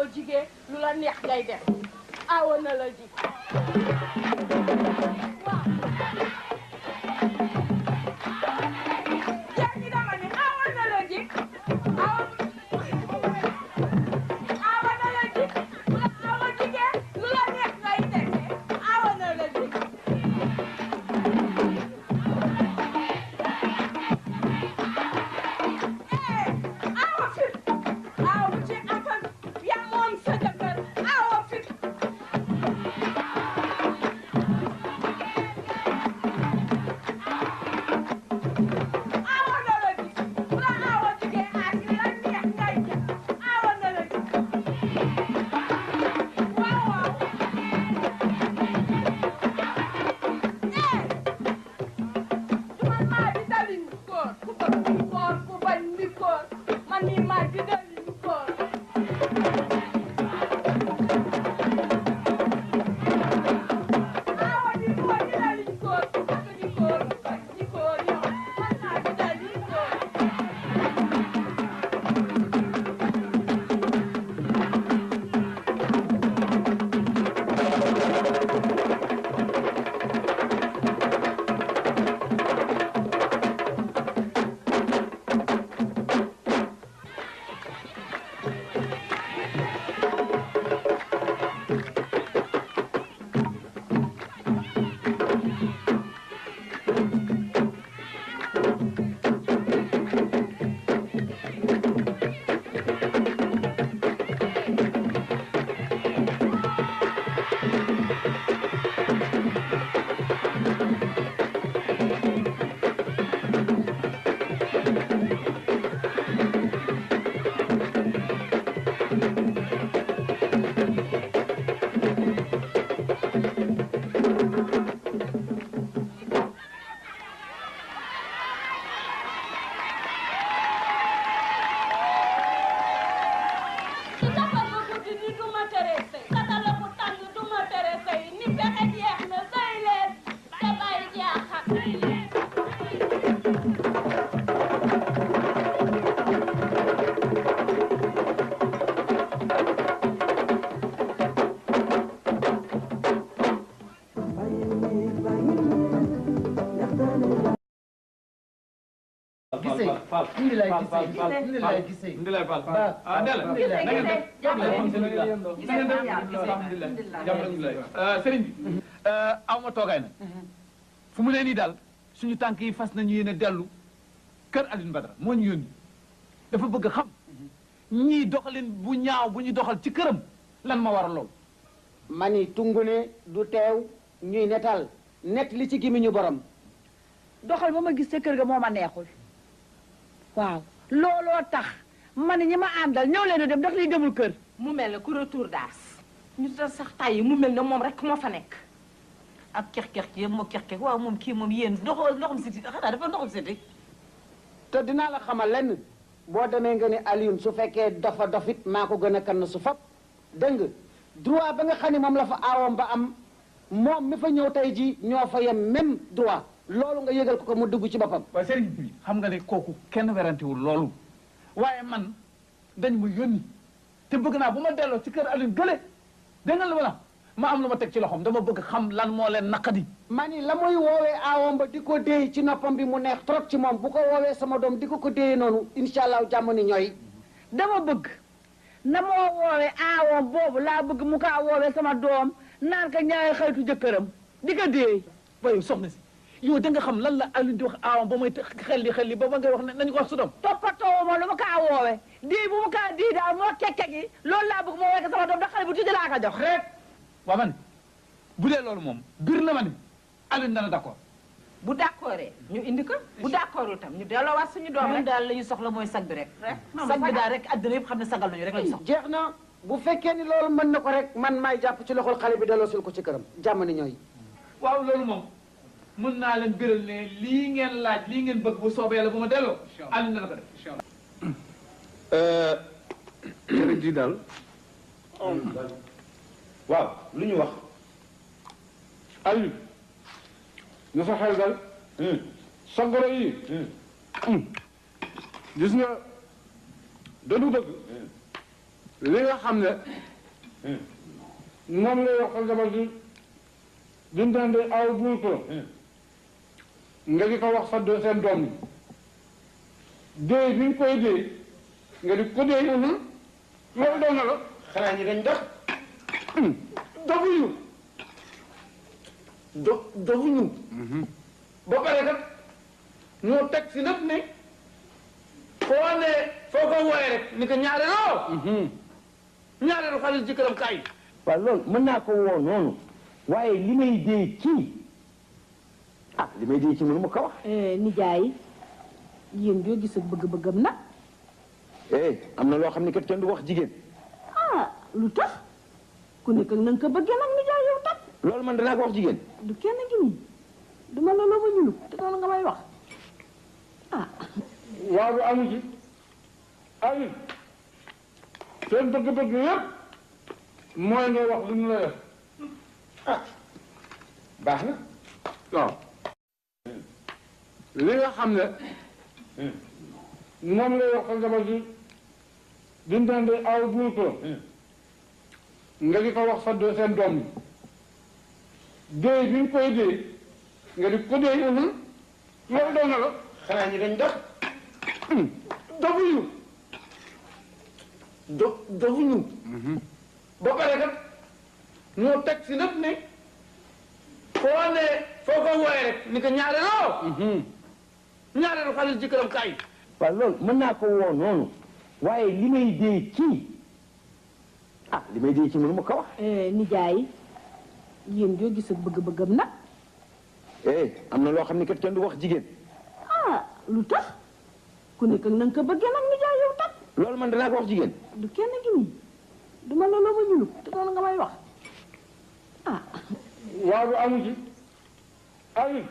awa jigéen lu la neex ngay def awa na la ji waaw jéeg ñi dama ni awa na la ji awa na la ji awa jigéen lu la neex ngay def awa na la ji awa fit awa bu ci atal yaa moom sa jëkkër awa fit awa na la ji bu la awa jigéen ak li la neex ngay def awa na la ji waaw waaw man maa di dali ni góor ku bëgg ni góor ku bañ ni góor man mii maa di dali ni góor awa di góor di dali ni góor ku bëgg ni góor ku bañ ni góor yow man maa di dali ni góor su safar ba guddi ni du ma tere sëy satala bu tàng du ma tere sëy ni pexe jeex na sëy leen te bàyyi jaaxat gisee indi lay gisee indi lay gisee indi lay Fall ah Ndella sëriñ bi aw ma toogaay nag fu mu ne nii daal suñu tànk yi fas nañu yéene dellu kër Alioune Badara moo ñu yónni dafa bëgg a xam ñii doxalin bu ñaaw bu ñu doxal ci këram lan ma war a lool mani tungune du teew ñuy netal net li ci gimiñu borom doxal ba ma gis sa kër ga moo ma neexul waaw looloo tax man ñi ma àndal ñëw leen dem ndax liy demul kër mu mel ne ku retour daas ñu ta sax tàyyi mu mel ne moom rek moo fa nekk ak kex-kex ci yëpp moo kex-kex waaw moom kii moom yéen ndoxum siti xanaa dafa ndoxum siti te dinaa la xamal lenn boo demee nga ni Alioune su fekkee dafa dofit maa ko gën a kann su fab dégg nga droit ba nga xam ne moom la fa aawam ba am moom mi fa ñëw tey ji ñoo fa yem même droit loolu nga yëgal ko mu dugg ci boppam waaye sëriñ bi xam nga ne kooku kenn werantewul loolu waaye man dañ ma yónni te bëgg naa bu ma delloo ci kër Alioune gële dégg nga lu ma am lu ma teg ci loxoom dama bëgg xam lan moo leen naqadi ma ni la muy woowee aawam ba di ko déey ci noppam bi mu neex trop ci moom bu ko woowee sama doom di ko déeyee noonu incha allah jàmm ni ñooy dama bëgg na moo woowee aawam boobu laa bëgg mu kaa woowee sama doom naan ka ñaari xaritu jëkkëram di ko déey waaye soxna si yow da nga xam lan la Alioune di wax aawam ba may xel li ba ba ngay wax ne nañu ko wax su doom toppatoo ma lu ma kaa woowee dii bu mu kaa dii daal moo kekke gi loolu laa bëgg moo woowee ko sama doom ndax xale bu tuuti laa ko jox rek waa man bu dee loolu moom bir na ma ni Alioune dana d'accord bu d'accordee ñu indi ko bu d'accordul tam ñu delloowaat suñu doom rek daal la ñu soxla mooy sag bi rek sag bi daal rek àddina yëpp xam ne sagal nañu rek la ñu soxla jeex na bu fekkee ni loolu mën na ko rek man maay jàpp ci loxol xale bi delloosil ko ci këram jàmm ni ñooy waaw loolu moom mën naa leen biral ne lii ngeen laaj lii ngeen bëgg bu soobee la bu ma delloo Alioune dana ko def sëriñ ji daal waaw lu ñu wax Alioune na sa xel dal sangoro yi gis nga dañu bëgg li nga xam ne moom lay wax sa jabar ji dindande aw buur ko nga di ko wax sa seen doom yi déy bi nga koy déy nga di ko déy loolu doon na la xanaa ñi dañ dox dofuñu dofuñu ba pare kat ñoo teg si nag ne foo ne foo ko wooye rek ni ko ñaareelu xale ci këram kaay waaw loolu mën naa ko woo noonu waaye li may dee ci li may dee ci mënu ma ko wax nijaay yéen joo gis ak bëgg-bëggam nag am na loo xam ne kat kenn du wax jigéen lu tax ku nekk na nga ko bëggee nag nijaay yow tam loolu man danaa ko wax jigéen du kenn gi nii du ma la loo ma ñulu te noonu nga may wax waaw du amu ci amu seen bëgg-bëgg yëpp mooy nga wax lu ñu la def baax na waaw li nga xam ne moom lay wax sa jabar ji dindande aw buur ko nga di ko wax sa seen doom yi déy bi nga koy déy nga di ko déy loolu doon na la xanaa ñi dañ dox dofuñu dofuñu ba pare kat ñoo teg si nag ne foo ne foo ko wooye rek ni ko ñaareelu xale ci këram kaay waaw loolu mën naa ko woo noonu waaye li may dee ci li may dee ci mënu ma ko wax nijaay yéen joo gis ak bëgg-bëggam nag am na loo xam ne kat kenn du wax jigéen lu tax ku nekk na nga ko bëggee nag nijaay yow tam loolu man danaa ko wax jigéen du kenn gi nii du ma la loo ma ñulu te noonu nga may wax waaw du amu ci amu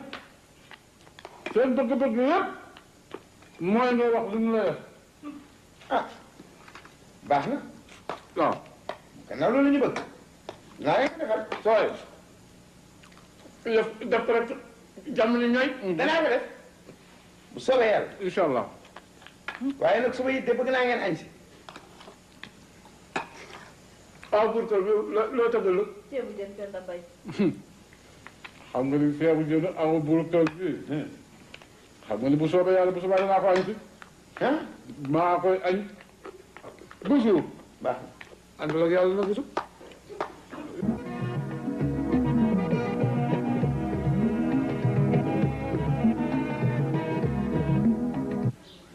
seen bëgg-bëgg yëpp mooy nga wax lu ñu la def baax na waaw gannaaw loolu la ñu bëgg naa leen ko defal sooy def ko rek jàmm ni ñooy danaa ko def bu soobee yàlla incha allah waaye nag suba it de bëgg naa ngeen añ si pour que loo tëggalu ceebu jën kenn da bay. xam nga ni feebu jën aw buur kër bi xam nga ni bu soobee yàlla bu soobee danaa ko añ si maa koy añ bu suur baax na ànd ak yàlla na gisu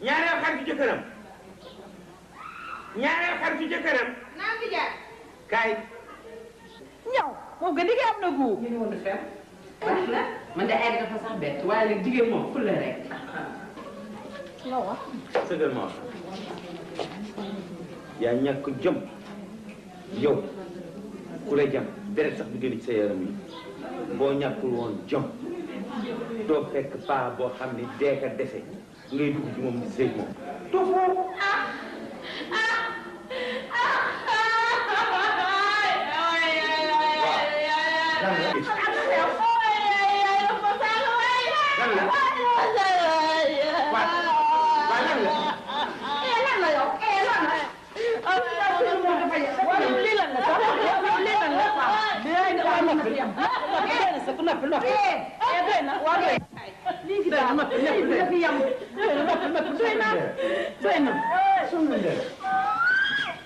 ñaareel xaritu jëkkëram ñaareel xaritu jëkkëram naa fi jaar. kaay ñaw moom nga liggéey am na gu ñu ngi woon di fer. baax na man de ay dafa sax bett waaye nag jigéen moom fulla rek. la wax sëgal ma yaa ñàkk jom yow ku lay jam deret sax du génn ci sa yaram yi boo ñàkkul woon jom doo fekk paa boo xam ne dee ka dese ngay dugg ci moom di sëy moom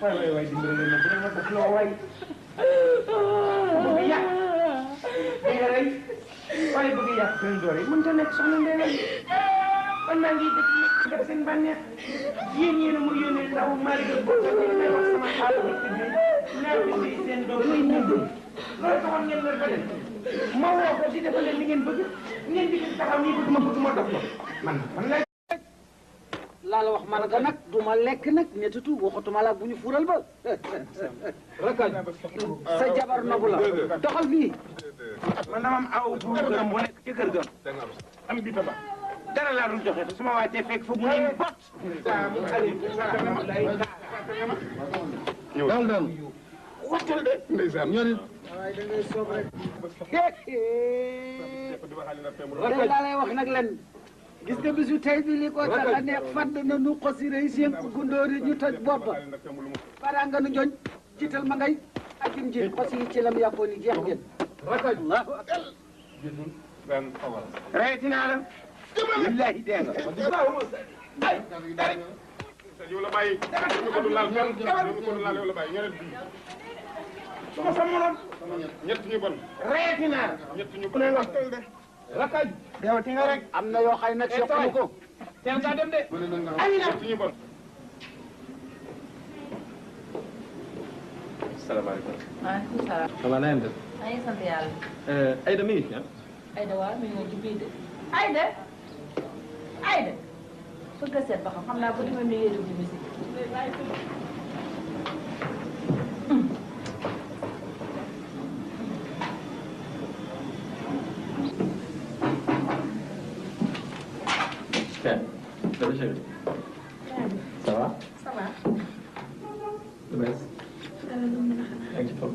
waay dimbali leen ma bu leen ma def loo waay bëgg yàq dégg nga rey waaye bëgg yàq seen doore mënut a nekk soxna Ndeye Leye man maa ngi def seen bànneex yéen a mu yónnee ndaw maa ngi def boo xam ne may wax sama xaalis bi naa fi seen doom muy ñëw loolu taxoon ngeen leen ba dem ma woo ko di defal leen li ngeen bëgg ngeen di taxaw nii bëgg ma dox man lay laa la wax man nga nag du ma lekk nag ñettitu waxatuma la bu ñu fural ba rakal sa jabar nobu la doxal fii man dama am aw bu këram bu nekk ci kër ga am bi taba dara laa dul joxe te su ma wàccee fekk fa mu ne bot daal daal waxtal de ndeysaan ñoo ni waaye da ngay soob rek laa lay wax nag len gis nga bisu tey bi li ko tax a neex fadd na nu xosiré seen gundoori ñu toj boppa para nga nu njoñ jiital ma ngay ajim ji xosi yi ci lam yàppoo ni jeex ngeen rakaj allahu akbar reeti naa la billahi dee nga yow la bàyyi ñu ko du laal fenn ñu ko du laal yow la bàyyi ñeneen bi suma sa morom ñett ñu bon reeti naa la ñett ñu bon ne nga rakaj deewati nga rek am na yoo xay nag seqnu ko teel nga dem de ñett ñu bon salaamaaleykum. maaleykum salaam. ça va na ngeen def. maa ngi sant yàlla. Aïda mi ngi fi ah. Aïda waaw mi ngi ci biir de. Aïda. Aïda. bëgg a seet ba xam naa bu demee mi ngi dugg musique. Tiens, salut chérie. Ça va? Ça va. Lu bees. yaa ngi ci toog.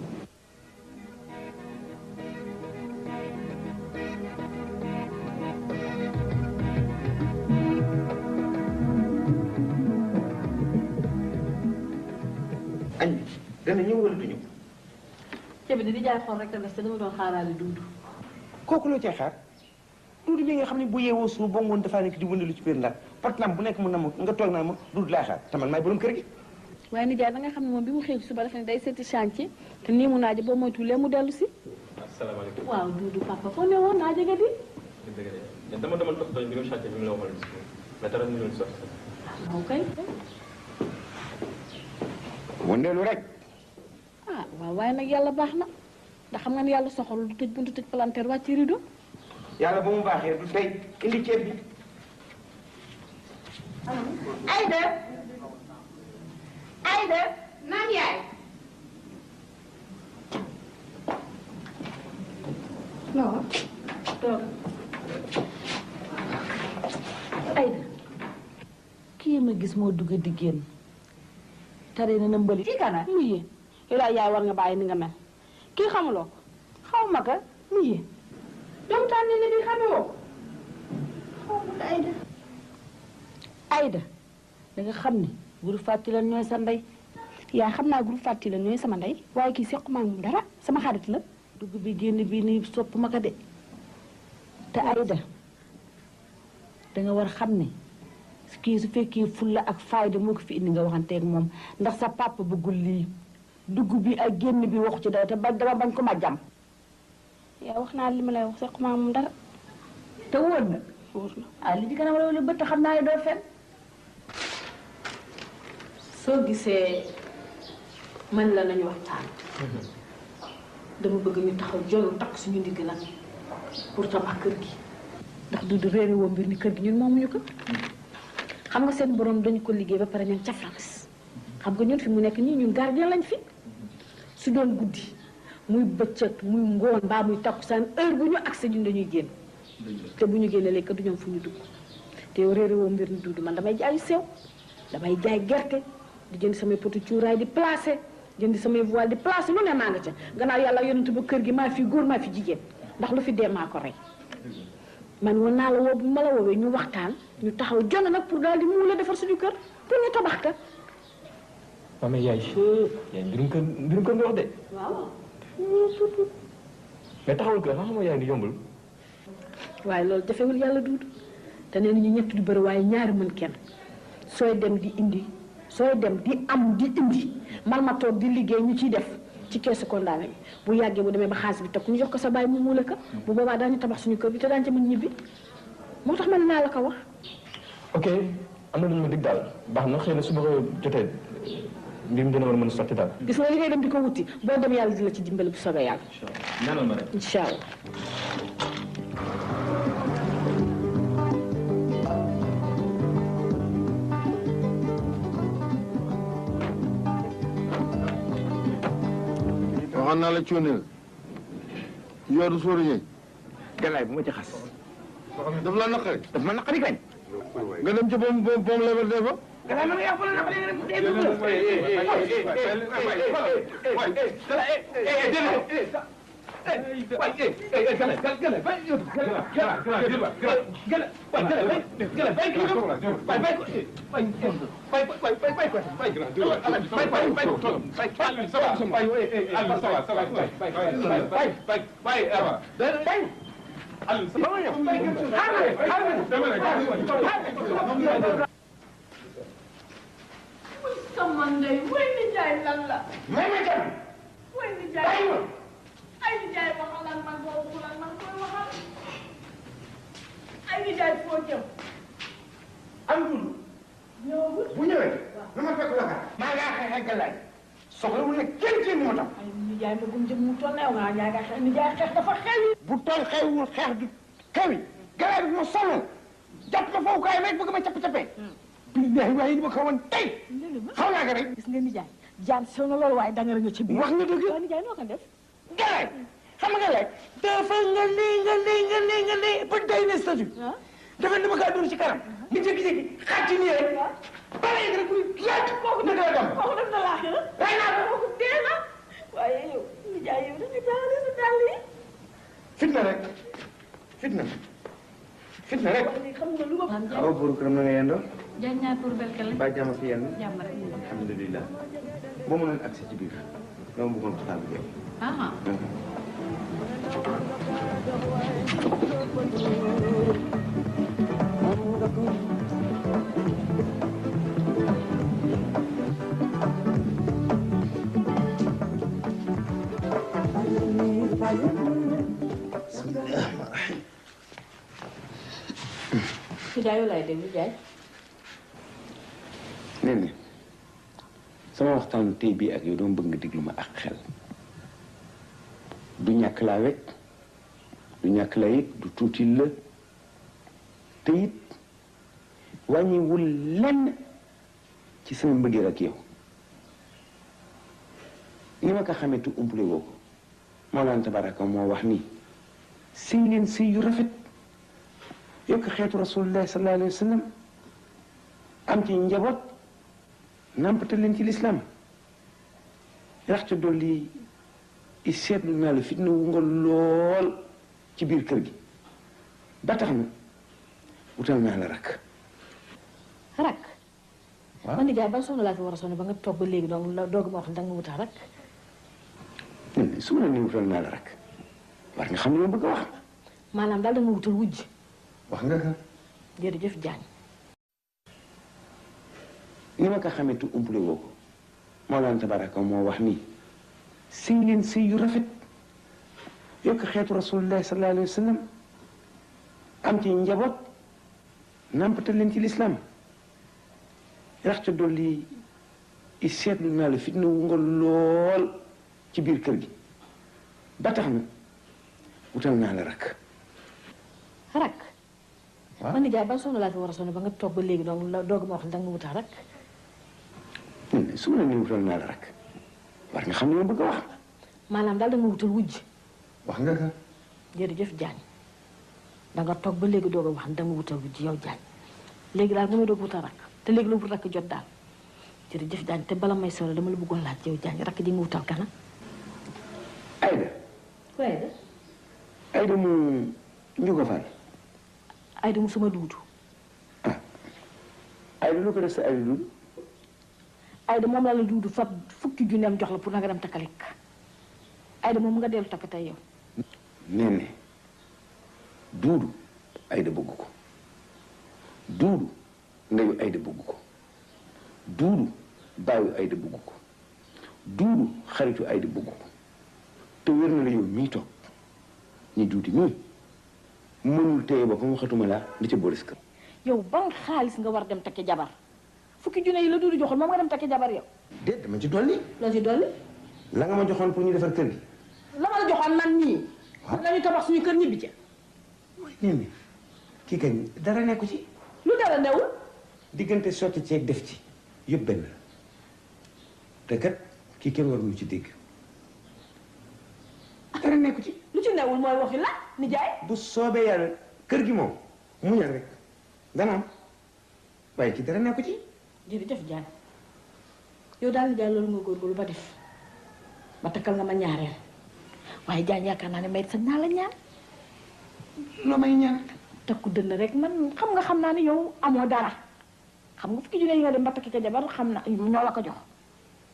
añ bi dana ñëw wala du ñëw. ceeb bi di jaay xool rek la des te dama doon xaaraale Duudu. kooku loo cay xaar Duudu bi nga xam ne bu yeewoo suuf ba ngoon dafaa nekk di wëndalu ci biir ndar portlam bu nekk mun na ma nga toog naa ma Duudu laa xaar te man maay borom kër gi. waaye nijaay da nga xam ne moom bi mu xëy suba dafa ne day seeti chantier te nii mu naaje boo moytuwulee mu dellu si. asalaamaaleykum. waaw Duudu papa foo ne woon naaje nga di. dëgg la dama demoon topp doon bi nga chantier bi mu la waxoon mais dara mu doon sotti. waaw kay. wëndeelu rek. ah waaw waaye nag yàlla baax na ndax xam nga ne yàlla soxal du tëj buntu tëj palanteer wàcc rido. yàlla ba mu baaxee du tey indi ceeb bi. Aïda. Aïda. naam yaay. non toog. Aïda kii ma gis moo dugg di génn tare na mbëli kii kana mu yéen yow daal yaay war nga bàyyi ni nga mel kii xamuloo ko xaw ma ka mu yéen doom tànn ni bi xamewoo xaw ma ka Aïda Aïda da nga xam ni groupe fàtti la ñooy sa ndey yaa xam naa groupe fàtti la ñooy sama ndey waaye kii sequma ak moom dara sama xarit la dugg bi génn bi ni sopp ma ka de te Aïda da nga war xam ne kii su fekkee fulla ak fayda moo ko fi indi nga waxanteeg moom ndax sa papa bëggul lii dugg bi ak génn bi waxu ci dara te ba dama bañ ko ma jàmm yaa wax naa li ma lay wax sax maa moom dara te wóor na wóor na ah li ci kanam wala bët xam naa ne doo fen soo gisee man la nañu waxtaan dama bëgg ñu taxaw jolu takk suñu ndigg nag pour tabax kër gi ndax du réere woo mbir ni kër gi ñun moomuñu ko xam nga seen borom dañu ko liggéey ba pare ñun ca France xam nga ñun fi mu nekk nii ñun gardien lañ fi su doon guddi muy bëccëg muy ngoon mbaa muy takkusaan heure bu ñu accès ñun dañuy génn te bu ñu génnee léegi du ñoom fu ñu dugg te yow réere woo mbir ni duudu man damay jaay sew damay jaay gerte di jënd samay potu cuuraay di placé jënd samay voile di placé lu ne maa nga ca gannaaw yàlla yonent ba kër gi maa fi góor maa fi jigéen ndax lu fi dee maa ko rey man woon naa la woo bu ma la woowee ñu waxtaan ñu taxaw jonn nag pour daal di mu la defar suñu kër pour ñu tabax ka. waaw mais yaay mbirum kër nga wax de. waaw. mais taxawul kër xam nga yaay di yombul. waaye loolu jafewul yàlla duudu te nee nañu ñett du bëri waaye ñaari mën kenn sooy dem di indi sooy dem di am di indi man ma toog di liggéey ñu ciy def ci keesu kondaane bi bu yàggee bu demee ba xaalis bi takku ñu jox ko sa baay mu muule ka bu boobaa daañu tabax suñu kër bi te daañu ca mën ñibbi moo tax man naa la ko wax. ok am na lu ñu ma dig daal baax na xëy na su ma ko jotee mbir mi dina war a mën a sotti daal. gis nga li ngay dem di ko wuti boo dem yàlla dina ci dimbali bu soobee yàlla. ñaanal ma rek. incha allah. waxoon naa la cuune yoodu sóoru ñëy galaay bu ma ci xas. daf la naqari. daf ma naqari kañ. nga dem ci boom lebar dee fa. galaay ma nga yàqu la naqari rek dee dugg la. sama ndey way ni jaay lan la way ni jaay ay ni jaay waxal lan man boobu lan man koy waxal ay ni jaay foo jëm am dul ñëwul bu ñëwee na ma fekk la maa ngaa xeex galaay soxlawul nag kenn ci moo tax ay ni jaay ma gum jëm mu toll neew nga ñaa nga xeex ni jaay xeex dafa xewi bu toll xewul xeex du xewi galaay bi ma sonal jàpp ma foofu kaay rek bëgg ma capp-cappee billahi waaye ni ma ko woon tey xaw naa ko rek gis nga ni jaay jaan sew na loolu waaye danga nga ci biir wax nga dëgg waaye ni jaay noo ko def galaay xam nga galaay dafa nga lii ba day ne statut dafa ni ma kaa dóor ci kanam nga jékki-jékki xàcc nii rek bala yëg rek laaj kooku def na laaxira ray naa ko kooku dee na waaye yow ni jaay yow da nga jaarale sa dàll yi fitna rek fitna rek xam nga lu ma aw buur këram na nga yendoo jañ ñaar pour belkele ba jàmm fi yenn jàmm rek alhamdulilah boo mënoon agsi ci biir dama bëggoon waxtaan ak yow ah ci jaay lay déglu jaay nee na sama waxtaan tey bii ak yow dama bëgg nga déglu ma ak xel du ñàkk laa wekk du ñàkk la it du tuuti la te it wàññiwul lenn ci sama mbëggeel ak yow ni ma ko xamee te umpule woo ko Mawlana Tabaraka moo wax ni sëy leen sëy yu rafet yokk xeetu rasulullah sallallahu alayhi wa sallam am ci njaboot nampatal leen ci lislaam rax ca dolli i seetlu naa la fitna wu nga lool ci biir kër gi ba tax na wutal naa la rakk rak waaw man di jaay ban soxna laa fi war a sonn ba nga toog ba léegi donc doog ma wax danga ma wutal rak su ma la nee wutal naa la rakk war nga xam ne ma bëgg a wax maanaam daal danga ma wutal wujj wax nga ka jërëjëf jaañ ni ma ko xamee te umpule woo ko Mawlana Tabaraka moo wax ni sëy leen sëy yu rafet yokk xeetu rasulullah sallallahu alayhi wa sallam am ci njaboot nampatal leen ci lislaam rax ca dolli i seetlu naa la fitna wu nga lool ci biir kër gi ba tax na wutal naa la rakk rak man di jaay ban soxna laa fi war a sonn ba nga toog ba léegi donc doog ma wax danga ma wutal rak su ma la nee wutal naa la rakk war nga xam ne ma bëgg a wax maanaam daal danga ma wutal wujj wax nga ka jërëjëf jaañ danga toog ba léegi doog a wax danga ma wutal wujj yow jaañ léegi daal nga may doog wutal rakk te léegi la wut rakk jot daal jërëjëf jaañ te bala may solo dama la bëggoon laaj yow jaañ rakk ji nga wutal kana Ayda Ayda Ayda mu Njuga Fall Ayda mu sama duudu Ayda lu ko def sa Ayda duudu Ayda moom laa la duudu fab fukki junneem jox la pour nga dem takkalik Ayda moom nga dellu takk tey yow nee ne duudu Ayda bëgg ko duudu ndeyu Ayda bëgg ko duudu baayu Ayda bëgg ko duudu xaritu Ayda bëgg ko te wér na la yow mii toog ni duuti mii mënul téye ba fa mu xatuma laa di ca boole si kër yow ban xaalis nga war dem takki jabar fukki junne yi la duudu joxoon moom nga dem takki jabar yow déet dama ci dolli loo ci dolli la nga ma joxoon pour ñu defar kër gi la ma la joxoon man nii nañu tabax suñu kër ñibbi ca nee ne kii kañ dara nekku ci lu dara newul diggante sotti ceeg def ci yëpp benn la te kat kii kenn warul ci dégg dara nekku ci lu ci newul mooy waxi la ni jaay bu soobee yàlla kër gi moom muñal rek dana am waaye ci dara nekku ci jërëjëf jaan yow daal ni jaay loolu nga góorgóorlu ba def ba takkal nga ma ñaareel waaye Diagne yaakaar naa ne may sax naa la ñaan. loo may ñaan. takku dënn rek man xam naa ne yow amoo dara xam nga fukki junne yi nga dem ba takki ca jabar xam na ñoo la ko jox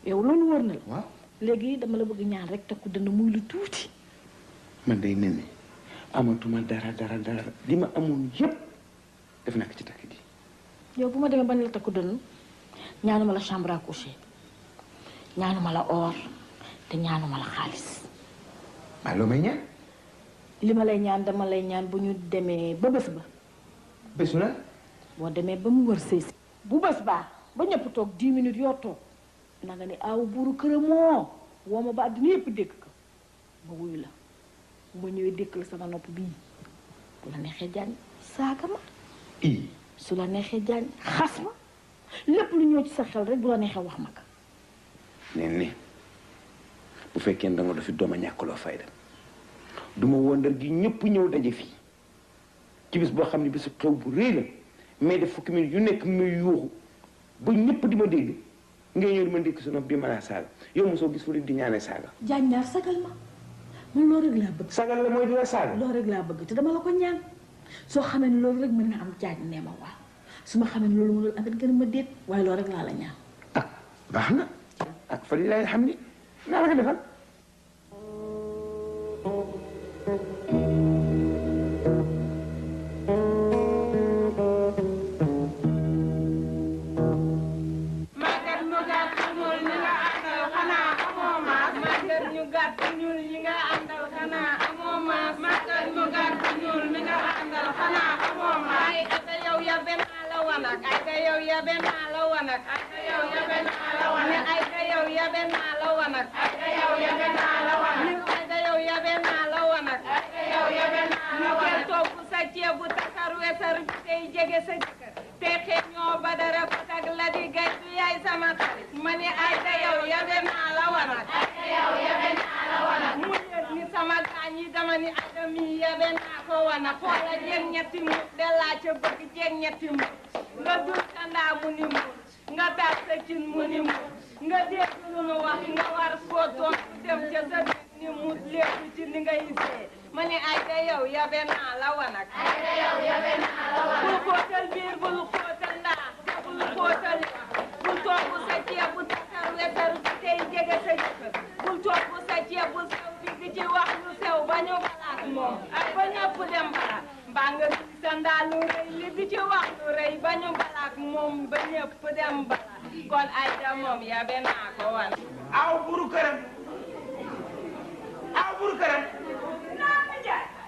yow loolu wër na la. waaw léegi dama la bëgg ñaan rek takku dënn muy lu tuuti. man day nen ne amatuma dara li ma amoon yëpp def naa ko ci takk gi. yow bu ma demee ba ne la takku dënn ñaanuma la chambre à coucher ñaanuma la or te ñaanuma la xaalis. maa loo may ñaan. li ma lay ñaan dama lay ñaan bu ñu demee ba bés ba. bésu la. boo demee ba mu wër sëy si. bu bés baa ba ñëpp toog 10 minutes yoo toog na nga ne aw buuru këram woo ma ba àddina yëpp dégg ko ma wuyu la bu ma ñëwee dékk la sama nopp bii bu la neexee Diagne saaga ma. su la neexee Diagne xas ma lépp lu ñëw ci sa xel rek bu la neexee wax ma ko. nen ne bu fekkee ne danga dafi dooma ñàkkaloo fayda duma wondar gi ñëpp ñëw daje fii ci bis boo xam ne bisu xew bu rëy la mais def fukki minutes yu nekk muy yuuxu ba ñëpp di ma dégg ngay ñëw di ma ndékk su nopp di ma laa saaga yow mosoo gis fu di ñaanee saaga. Diagne ñaar sagal ma man loolu rek laa bëgg. sagal la mooy di la saaga. loolu rek laa bëgg te dama la ko ñaan soo xamee ne loolu rek mën na am Diagne nee ma waaw su ma xamee ne loolu mënul amit gën a ma déet waaye loolu rek laa la ñaan. ah baax na ak fa li lay xam ni naa la ko defal. nga dul kandaa mu ni mu nga taal sa cin mu ni mu nga dégg lu nu wax nga war koo toog dem ca sa biir ni mu lépp ci ni ngay see ma ne ay da yow yabe naa la wanak bul xóotal biir bul xóotal ndaa bul xóotal bul togg sa ceeb bu takar wesar tey jege sa jëkkër bul togg sa ceeb bu sew digg ci wax lu sew ba ñu balaak moom ak ba ñëpp dem balaak mbaa nga gis sa ndaa lu rëy li di ci wax lu rëy ba ñu balaak moom ba ñëpp dem balaak kon ay da moom yabe naa ko wan aw buru këram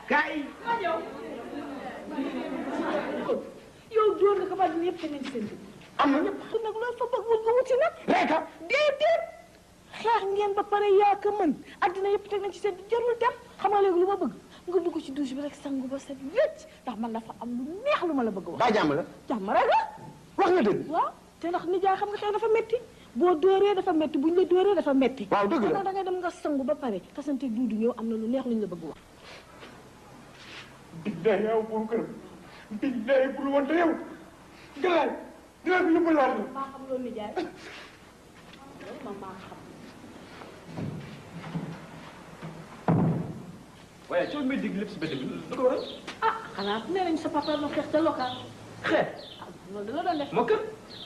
kaay yow jóor nga ko ba ñëpp te nañ seen am na ñëpp xam nag loolu fa bëgg nga wuti nag reka déedéet xeex ngeen ba pare yaa ko mën addina yëpp teg nañ ci seen jarul dem xam nga léegi lu ma bëgg nga dugg ci douche bi rek sangu ba set wécc ndax man dafa am lu neex lu ma la bëgg wax ba jàmm la jàmm rek la wax nga dëgg waaw te ndax nijaay xam nga xeex dafa metti boo dóoree dafa metti buñ la dóoree dafa metti waaw dëgg la da ngay dem nga sangu ba pare tasante duudu ñëw am na lu neex luñ la bëgg wax billahi yow bul këram billahi bul woon te yow galaay dina fi yóbbu laat la maa xam loolu nijaay loolu man maa xam waaye coono may dégg lépp si bëccëg bi lu ko waral. ah xanaa nee nañu sa papa la xeex te local xeex loolu da la doon def moo kër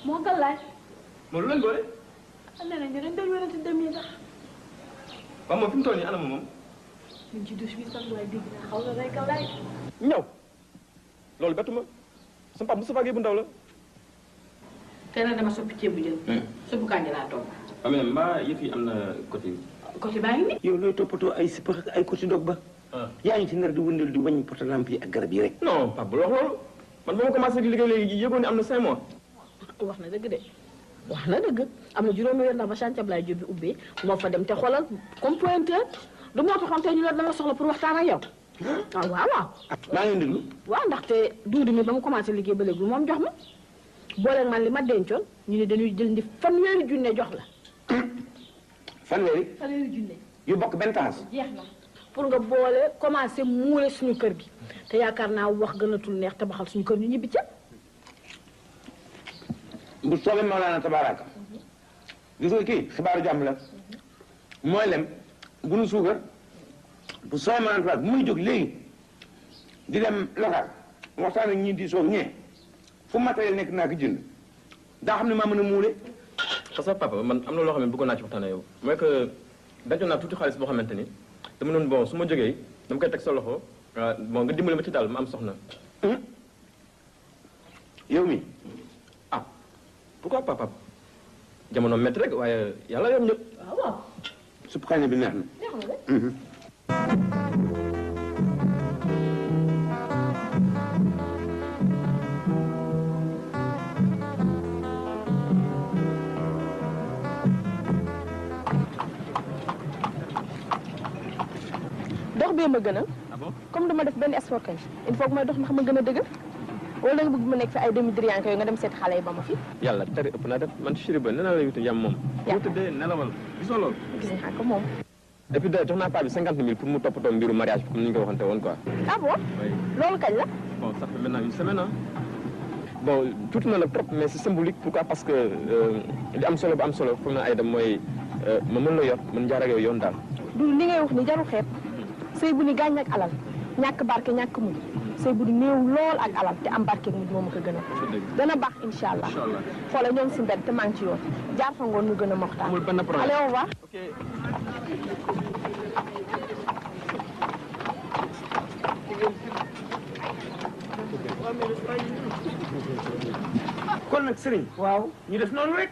moo gàllaay moom lu leen boole. nee nañ dañ doon wérante dem yi tax waaw moom fi mu toll nii anam moom. ñu ci douche bi sax waaye dégg naa xaw na rek gàllaay ñëw loolu bettu ma sama papa Moustapha Gueye bu ndaw la. tey nag dama soppi ceebu jën. suppu kànja laa togg. waaw mais mbaa yëf yi am na côté. côté baa ngi nii. yow looy toppatoo ay sipa ak ay côté dog ba yaa ngi ci nar di wëndeel di wàññi poto lampe yi ak garab yi rek non papa bu wax loolu man ba ma commencé di liggéey léegi yëgoon ne am na 5 mois. wax na dëgg de wax na dëgg am na juróomi weer ndax ba chantier Ablaye Diop bi ubbee moo fa dem te xoolal comme pointeur du moo taxoon tey ñu la dama soxla pour waxtaan ak yow waaw waaw maa ngi déglu waaw ndaxte duudu mi ba mu commencé liggéey ba léegi moom jox ma booleeg man li ma dencoon ñu ne dañuy jël ndi fanweeri junne jox la fanweeri junne yu bokk benn taas jeex na pour nga boole commencé muule suñu kër gi te yaakaar naa wax gënatul neex tabaxal suñu kër ñu ñibbi ca bu soobee Mawlana tabaraka gis nga kii xibaaru jàmm la mooy lem bu nu suukar bu sooy ma bu muy jóg léegi di dem local waxtaan ak ñi di soog ñee fu matériel nekk naa ko jënd daa xam ne maa mën a muule. parce que papa man am na loo xam ne bëggoon naa ci waxtaan yow mooy que dajoon naa tuuti xaalis boo xamante ni dama noonu bon su ma jógee dama koy teg sa loxo bon nga dimbali ma ci daal ma am soxna. yow mi ah pourquoi pas papa jamono métti rek waaye yàlla yom ñëpp. waaw waaw. supp kaane bi neex na. neex na de. dox bee ma gën a comme dama def benn sport kay il faut que may dox ndax ma gën a dëgër wala da nga bëgg ma nekk fi ay demi drianke yooyu nga dem seet xale yi ba ma fi yàlla tari ëpp naa def man chéri ba nee naa la yutu yam moom boo tëddee nelawal gisoo loolu gis naa ko moom et puis da jox naa paa bi 50 000 pour mu toppatoo mbiru mariage bi comme ni ñu ko waxante woon quoi. ah bon loolu kañ la bon ça fait maintenant une semaine ah bon tuuti na nag trop mais c'est symbolique pourquoi parce que li am solo ba am solo foog na ay dem mooy ma mën la yor mën jaar ak yow yoon daal du li ngay wax ni jarul xeet sëy bu ni gàññ ak alal ñàkk barke ñàkk mujj sëy bu ni néew lool ak alal te am barke mujj moom ko gën a dana baax incha allah xoolal ñoo ngi si mbedd te maa ngi ci yoon jaar fa ngoon ñu gën a moxtaan amul benn problème allez au revoir kon nag sëriñ waaw ñu def noonu rek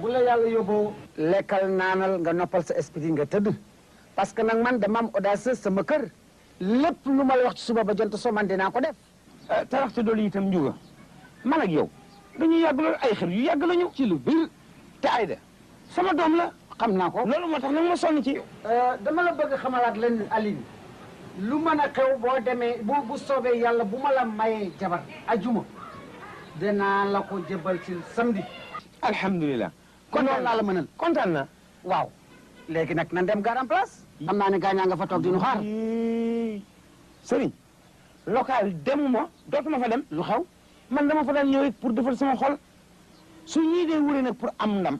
bu la yàlla yóbboo lekkal naanal nga noppal sa esprit nga tëdd parce que nag man dama am audace sama kër lépp lu ma la wax ci suba ba jant soo man dinaa ko def taraxte doolu itam njuga man ak yow dañuy yàgg loolu ay xel yu yàgg lañu ci lu biir te Ayda sama doom la xam naa ko loolu moo tax nag ma sonn ci dama la bëgg xamalaat leen Aline lu mën a xew boo demee bu soobee yàlla bu ma la mayee jabar ajuma dinaa la ko jëbal ci samedi alhamdulilah kon loolu laa la mënal kontaan na waaw léegi nag nan dem garan place xam naa ne gaañaa nga fa toog di nu xaar sëriñ local demuma dootuma fa dem lu xew man dama fa daan ñëw pour defal sama xol su ñii dee wure nag pour am ndam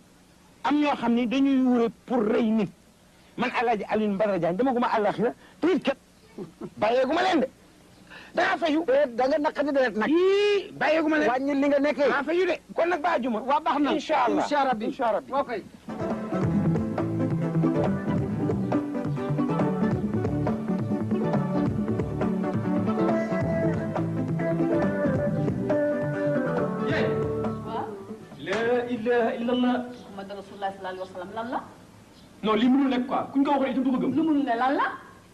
am ñoo xam ni dañuy wure pour rey nit man Alaaji Alioune Badara Diagne dama ko ma àllaxira te it kat bàyyeegu ma leen de dangaa fayu da nga naqadi deret nag yii bàyyeegu ma leen wàññi li nga nekkee maa fayu de kon nag ba juma waa baax na incha allah incha rabbi incha rabbi okay. la ilaha illallah Muhammad rasulullah sallallahu alayhi wa sallam lan la non lii mënul nekk quoi kuñ ko waxoon itam du ko gëm lu mënul ne lan la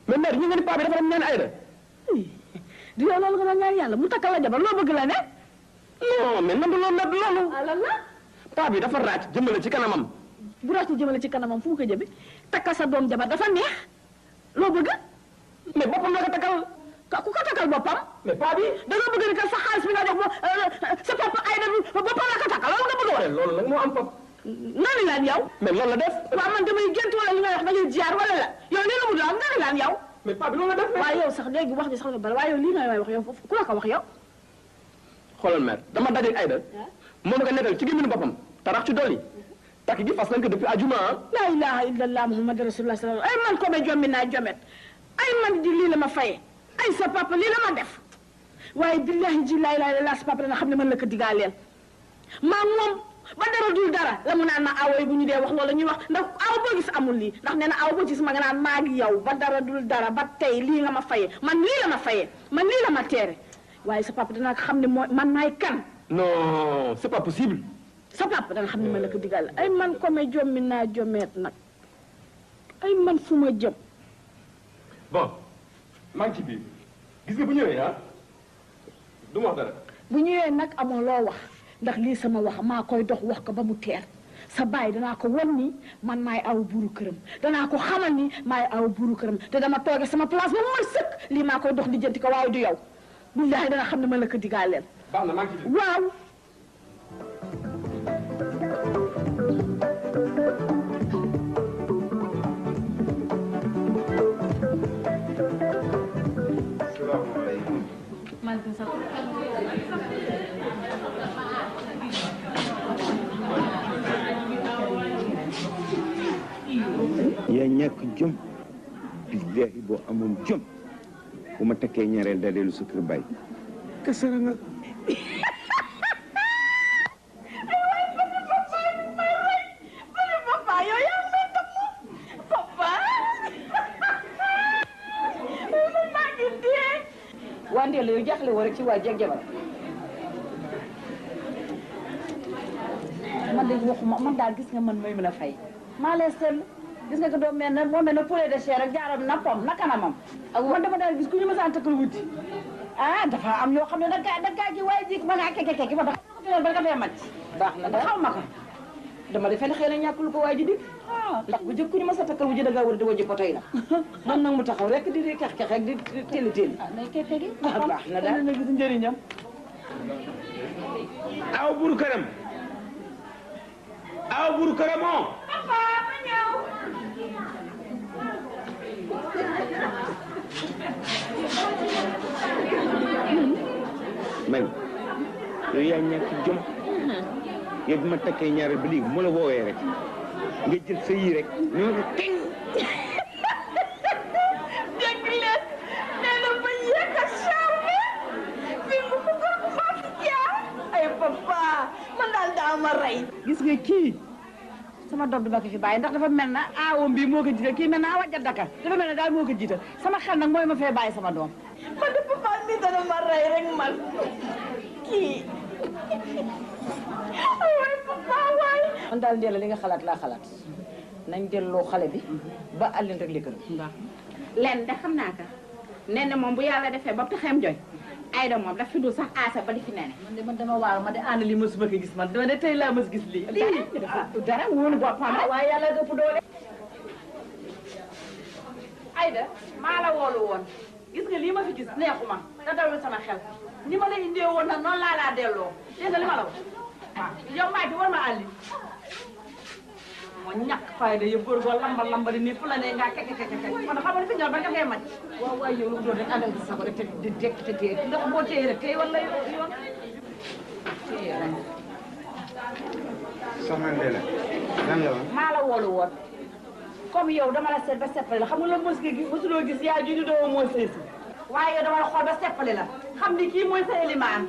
mais mère ñu nga ni paa bi dafa dem ñaan Ayda di yow loolu nga doon ñaan yàlla mu takkal la jabar loo bëgg la ne non mais nandu loolu nag loolu ah lan la paa bi dafa raaj jëmale ci kanamam bu ràcc jëmale ci kanamam fu mu ko jëme takkal sa doom jabar dafa neex loo bëgg mais boppam la ko takkal ku ko takkal boppam mais paa bi da nga bëgg ni que sa xaalis bi nga jox sa papa Ayda boppam la ko takkal loolu nga bëgg wax loolu nag moo am pap nani laan yow mais loolu la def waaw man damay gént wala li nga wax da ngay ziar wala la yow lii la mu doon nani laan yow mais paa bi loolu la def waaye yow sax léegi wax ji sax na bari waaye yow lii nga wax yow ku la ko wax yow xoolal mère dama dajeeg Ayda moom nga nettal ci gémmiñu boppam tarax ci dolli takk gi fas nañ ko depuis ajuma la ilaha illallah muhammad rasulullah sallallahu ay man ko me jommi naa jomet ay man di lii la ma faye ay sa papa lii la ma def waaye billahi ji laa ilaha illallah sa papa dana xam ne man la ko digaaleel maa moom ba dara dul dara la mu naan ma awoy bu ñu dee wax loolu la ñuy wax ndax aw boo gis amul lii ndax nee na aw boo gis ma nga naan maa ngi yow ba dara dul dara ba tey lii nga ma faye man lii la ma faye man lii la ma teere waaye sa papa danaa ko xam ne mooy man maay kan non c'est pas possible sa papa danga xam ne man la ko digal ay man ko me jommi naa jomeet nag ay man fu ma jëm bon maa ngi ci biir gis nga bu ñëwee ah du ma wax dara bu ñëwee nag amoo loo wax ndax lii sama wax maa koy dox wax ko ba mu teer sa baay danaa ko wan ni man maay aw buuru këram danaa ko xamal ni maay aw buuru këram te dama tooge sama place ba mu mën sëkk lii maa koy dox lijjanti ko waaye du yow billahi dana xam ne man la ko digaaleel baax na maa ngi ci biir waaw maaleykum salaam yaa ñàkk jom billahi boo amoon jom bu ma takkee ñaareel daa dellu sa kër bàyyi kasara nga wandeel yow jaaxle woo rek ci waa jeeg jabar man de waxuma man daal gis nga man may mën a fay maa leen seetlu gis nga ko doom mel na moo mel ne poulet de chair rek jaaram nappam na kanamam ak man dama daal gis ku ñu mësaan takkal wuti ah dafa am yoo xam ne da gi waaye ji ma nga keke ma tax ko fi ba nga fee màcc baax na xaw ma ko dama defe ne xëy na ñàkkul ko waa ji di ndax bu jëkk ku ñu mës a takkal wuji da ngaa war di wajji ko tey na man nag mu taxaw rek di kex rek di téeli téeli nay keke gi baax na daal na gis njëriñam aw buru këram aw buru këramoo papa ma ñëw man yow yaa ñàkk jom yow bi ma takkee ñaareel ba léegi mu la woowee rek nga jël sa yii rek ñoo ko teng dégg leen nee na ba yéeg a charme fi mu ko ko maa fi jaar ay papa man daal daa ma rey gis nga kii sama doom duma ko fi bàyyi ndax dafa mel na aawam bii moo ko jiital kii mel na awa jadaka dafa mel ne daal moo ko jiital sama xel nag mooy ma fee bàyyi sama doom man de papa mi dana ma rey rek man kii waay papa waay man daal Ndella li nga xalaat laa xalaat nañ delloo xale bi ba àllin rek li kër len de xam naa ko nee na moom bu yàlla defee ba pexeem joñ Aïda moom daf fi dul sax aasa ba di fi nene man dama waar ma de ànd li mësuma ko gis man dama de tey laa mës gis lii dara wóolu boppam rek waaye yàlla ëpp doole Aïda maa la woolu woon gis nga lii ma fi gis neexuma te dalul sama xel ni ma la indee woon nag noonu laa laa delloo dégg nga li ma la wax waaw yow maa bi war ma àlli moo ñàkk fayda yëpp góor goo lambal lambali nii fu la ne ngaa keke man xam nga fi ñor ba nga fee màcc waaw waaye yow lu doon rek àndal ci sago rek te di dekk te téye ndax boo téye rek téye wala yoon téye rek soxna Ndella lan la woon maa la woolu woon comme yow dama la seet ba seppali la xam nga loolu mos nga gis mosuloo gis yaa ju di doo moo seesi waaye yow dama la xool ba seppali la xam ni kii mooy sa élimaan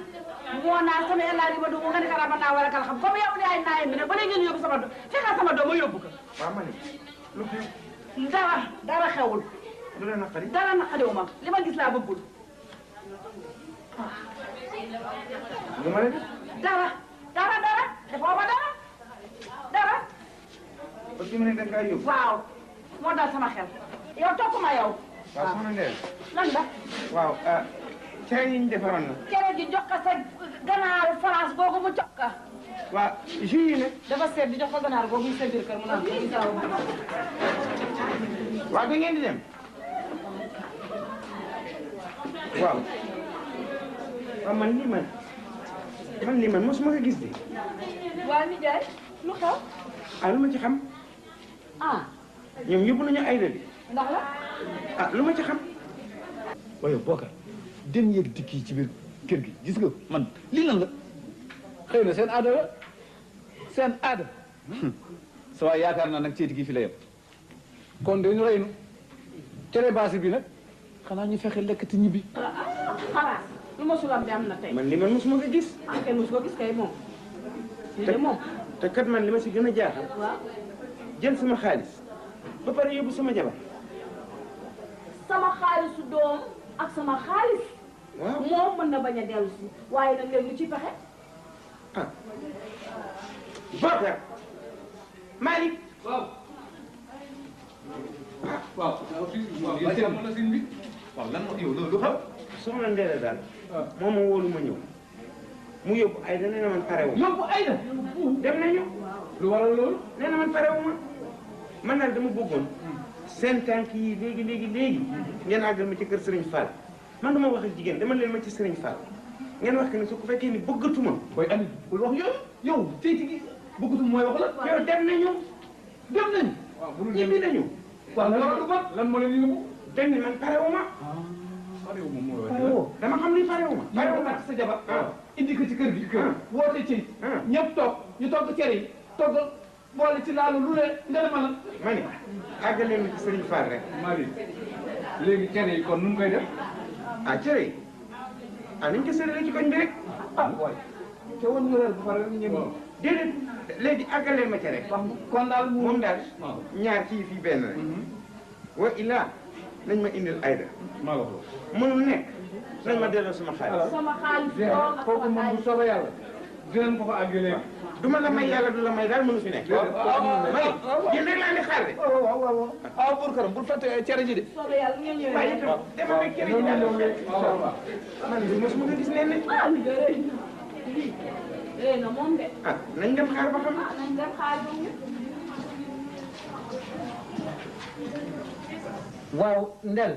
moo naa sama elaari ma dugg nga ne kala ba naa wala kala xam comme yow yaay naay mi ne ba léegi ngeen yóbbu sama doom fekkal sama doom ma yóbbu ko waaw ma ne lu xew dara xewul lu la naqari dara naqariwu ma li ma gis laa bëggul lu ma la def dara defoo ma dara ba fi mu ne da ngaa yóbbu waaw moo dal sama xel yow topp ma yow waaw soxna Ndella lan la waaw cere yi ñu defaroon na cere ji jox ko sa ganaaru France googu mu jox ko waaw jus yi nag dafa seet di jox ko ganaar googu mu sa biir kër mu naan ko isaw waaw da ngeen di dem waaw waaw man lii man mosuma ko gis de waa nijaay lu xew lu ma ci xam ñoom yóbbu nañu Aïda bi ndax la lu ma ci xam waaye Bokar dem yéeg dikk yi ci biir kër gi gis nga man lii lan la xëy na seen aada la seen aada sa waay yaakaar naa nag ceeti gi fi la yem kon dañu rey nu cere baasi bi nag xanaa ñu fexe lekk te ñibbi xalaat lu mosul am de am na tey man li man mosuma ko gis kenn mosu ko gis kay moom lii de moom te kat man li ma si gën a jaaxal waaw jël sama xaalis ba pare yóbbu sama jabar sama xaalisu doom ak sama xaalis waaw moom mën na bañ a dellu si waaye nag léegi lu ci pexe Bokar Malick waaw lan moo yow lu xam soxna Ndella daal moom ma wóolu ma ñëw mu yóbbu Aïda nee na man parewu ma yóbbu Aïda dem nañu lu waral loolu nee na man parewu ma man daal dama bëggoon seen tànk yi léegi ngeen àggal ma ci kër Serigne Fall man duma wax ak jigéen dama leen ma ci Serigne Fall ngeen wax que ne su ko fekkee ni bëggatuma booy andi bul wax yow ceeti gi bëggatuma mooy wax la yow dem nañu waaw bu dul ñibbi nañu waaw lan moo leen yóbbu dañ ne man parewu ma dama xam ni parewu ma sa jabar indi ko ci kër gi woote ci ñëpp toog ñu togg cere yi togg boole ci laalu lu ne nga ne ma la. ma ne àggalee ma ci Serigne Fall rek. Marie léegi cere yi kon nu mu koy def. ah cere yi ah nañ ko séddale ci koñ bi rek. ah waay te woon nga reer bu pare ñëw. déedéet léegi àggalee ma cere. kon daal moom daal ñaar ci fii benn rek. wa illaa nañ ma indil ayda. maa la ko mënul nekk nañ ma delloo sama xaalis. sama xaalis kooku moom bu soobee yàlla dinañ ko fa àggalee. du ma la may yàlla du la may daal mënu fi nekk. may yéen rek laa di xaar de. waaw waaw waaw aw buur këram bul fàtte cere ji de. soobee yàlla nga ñëwee. waaye itam dama fekk cere ji daal. man de mosuma ko gis nee nañ. léegi na moom de. ah nañ dem xaar ba xam. nañ dem xaar ba mu. waaw ndel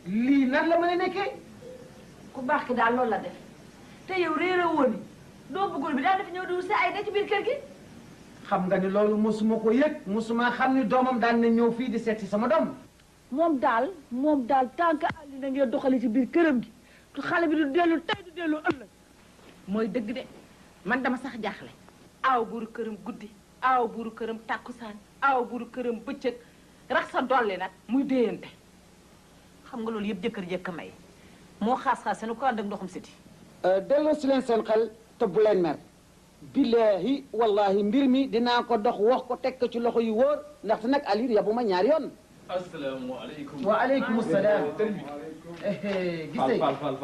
lii nan la mën a nekkee. ku baax ki daal loolu la def te yow réeré woon ni doo bëggul bi daal dafa ñëw di wut si ay da ci biir kër gi. xam nga ni loolu mosuma ko yëg mosuma xam ni doomam daan na ñëw fii di seeti sama doom. moom daal tant que àlli na ngeen doxali ci biir këram gi xale bi du dellu tey du dellu ëllëg. mooy dëgg de man dama sax jaaxle aaw buuru këram guddi aaw buuru këram tàkkusaan aaw buuru këram bëccëg rax sa dolli nag muy déyante. xam nga loolu yëpp jëkkër jëkk may moo xaas-xaas seen ko ànd ak ndoxum siti delloo si leen seen xel te bu leen mer. billahi wallahi mbir mi dinaa ko dox wax ko teg ko ci loxo yu wóor ndaxte nag Aliou yabuma ñaari yoon. asalaamaaleykum. wa aleykum salaam. Fall Fall Fall.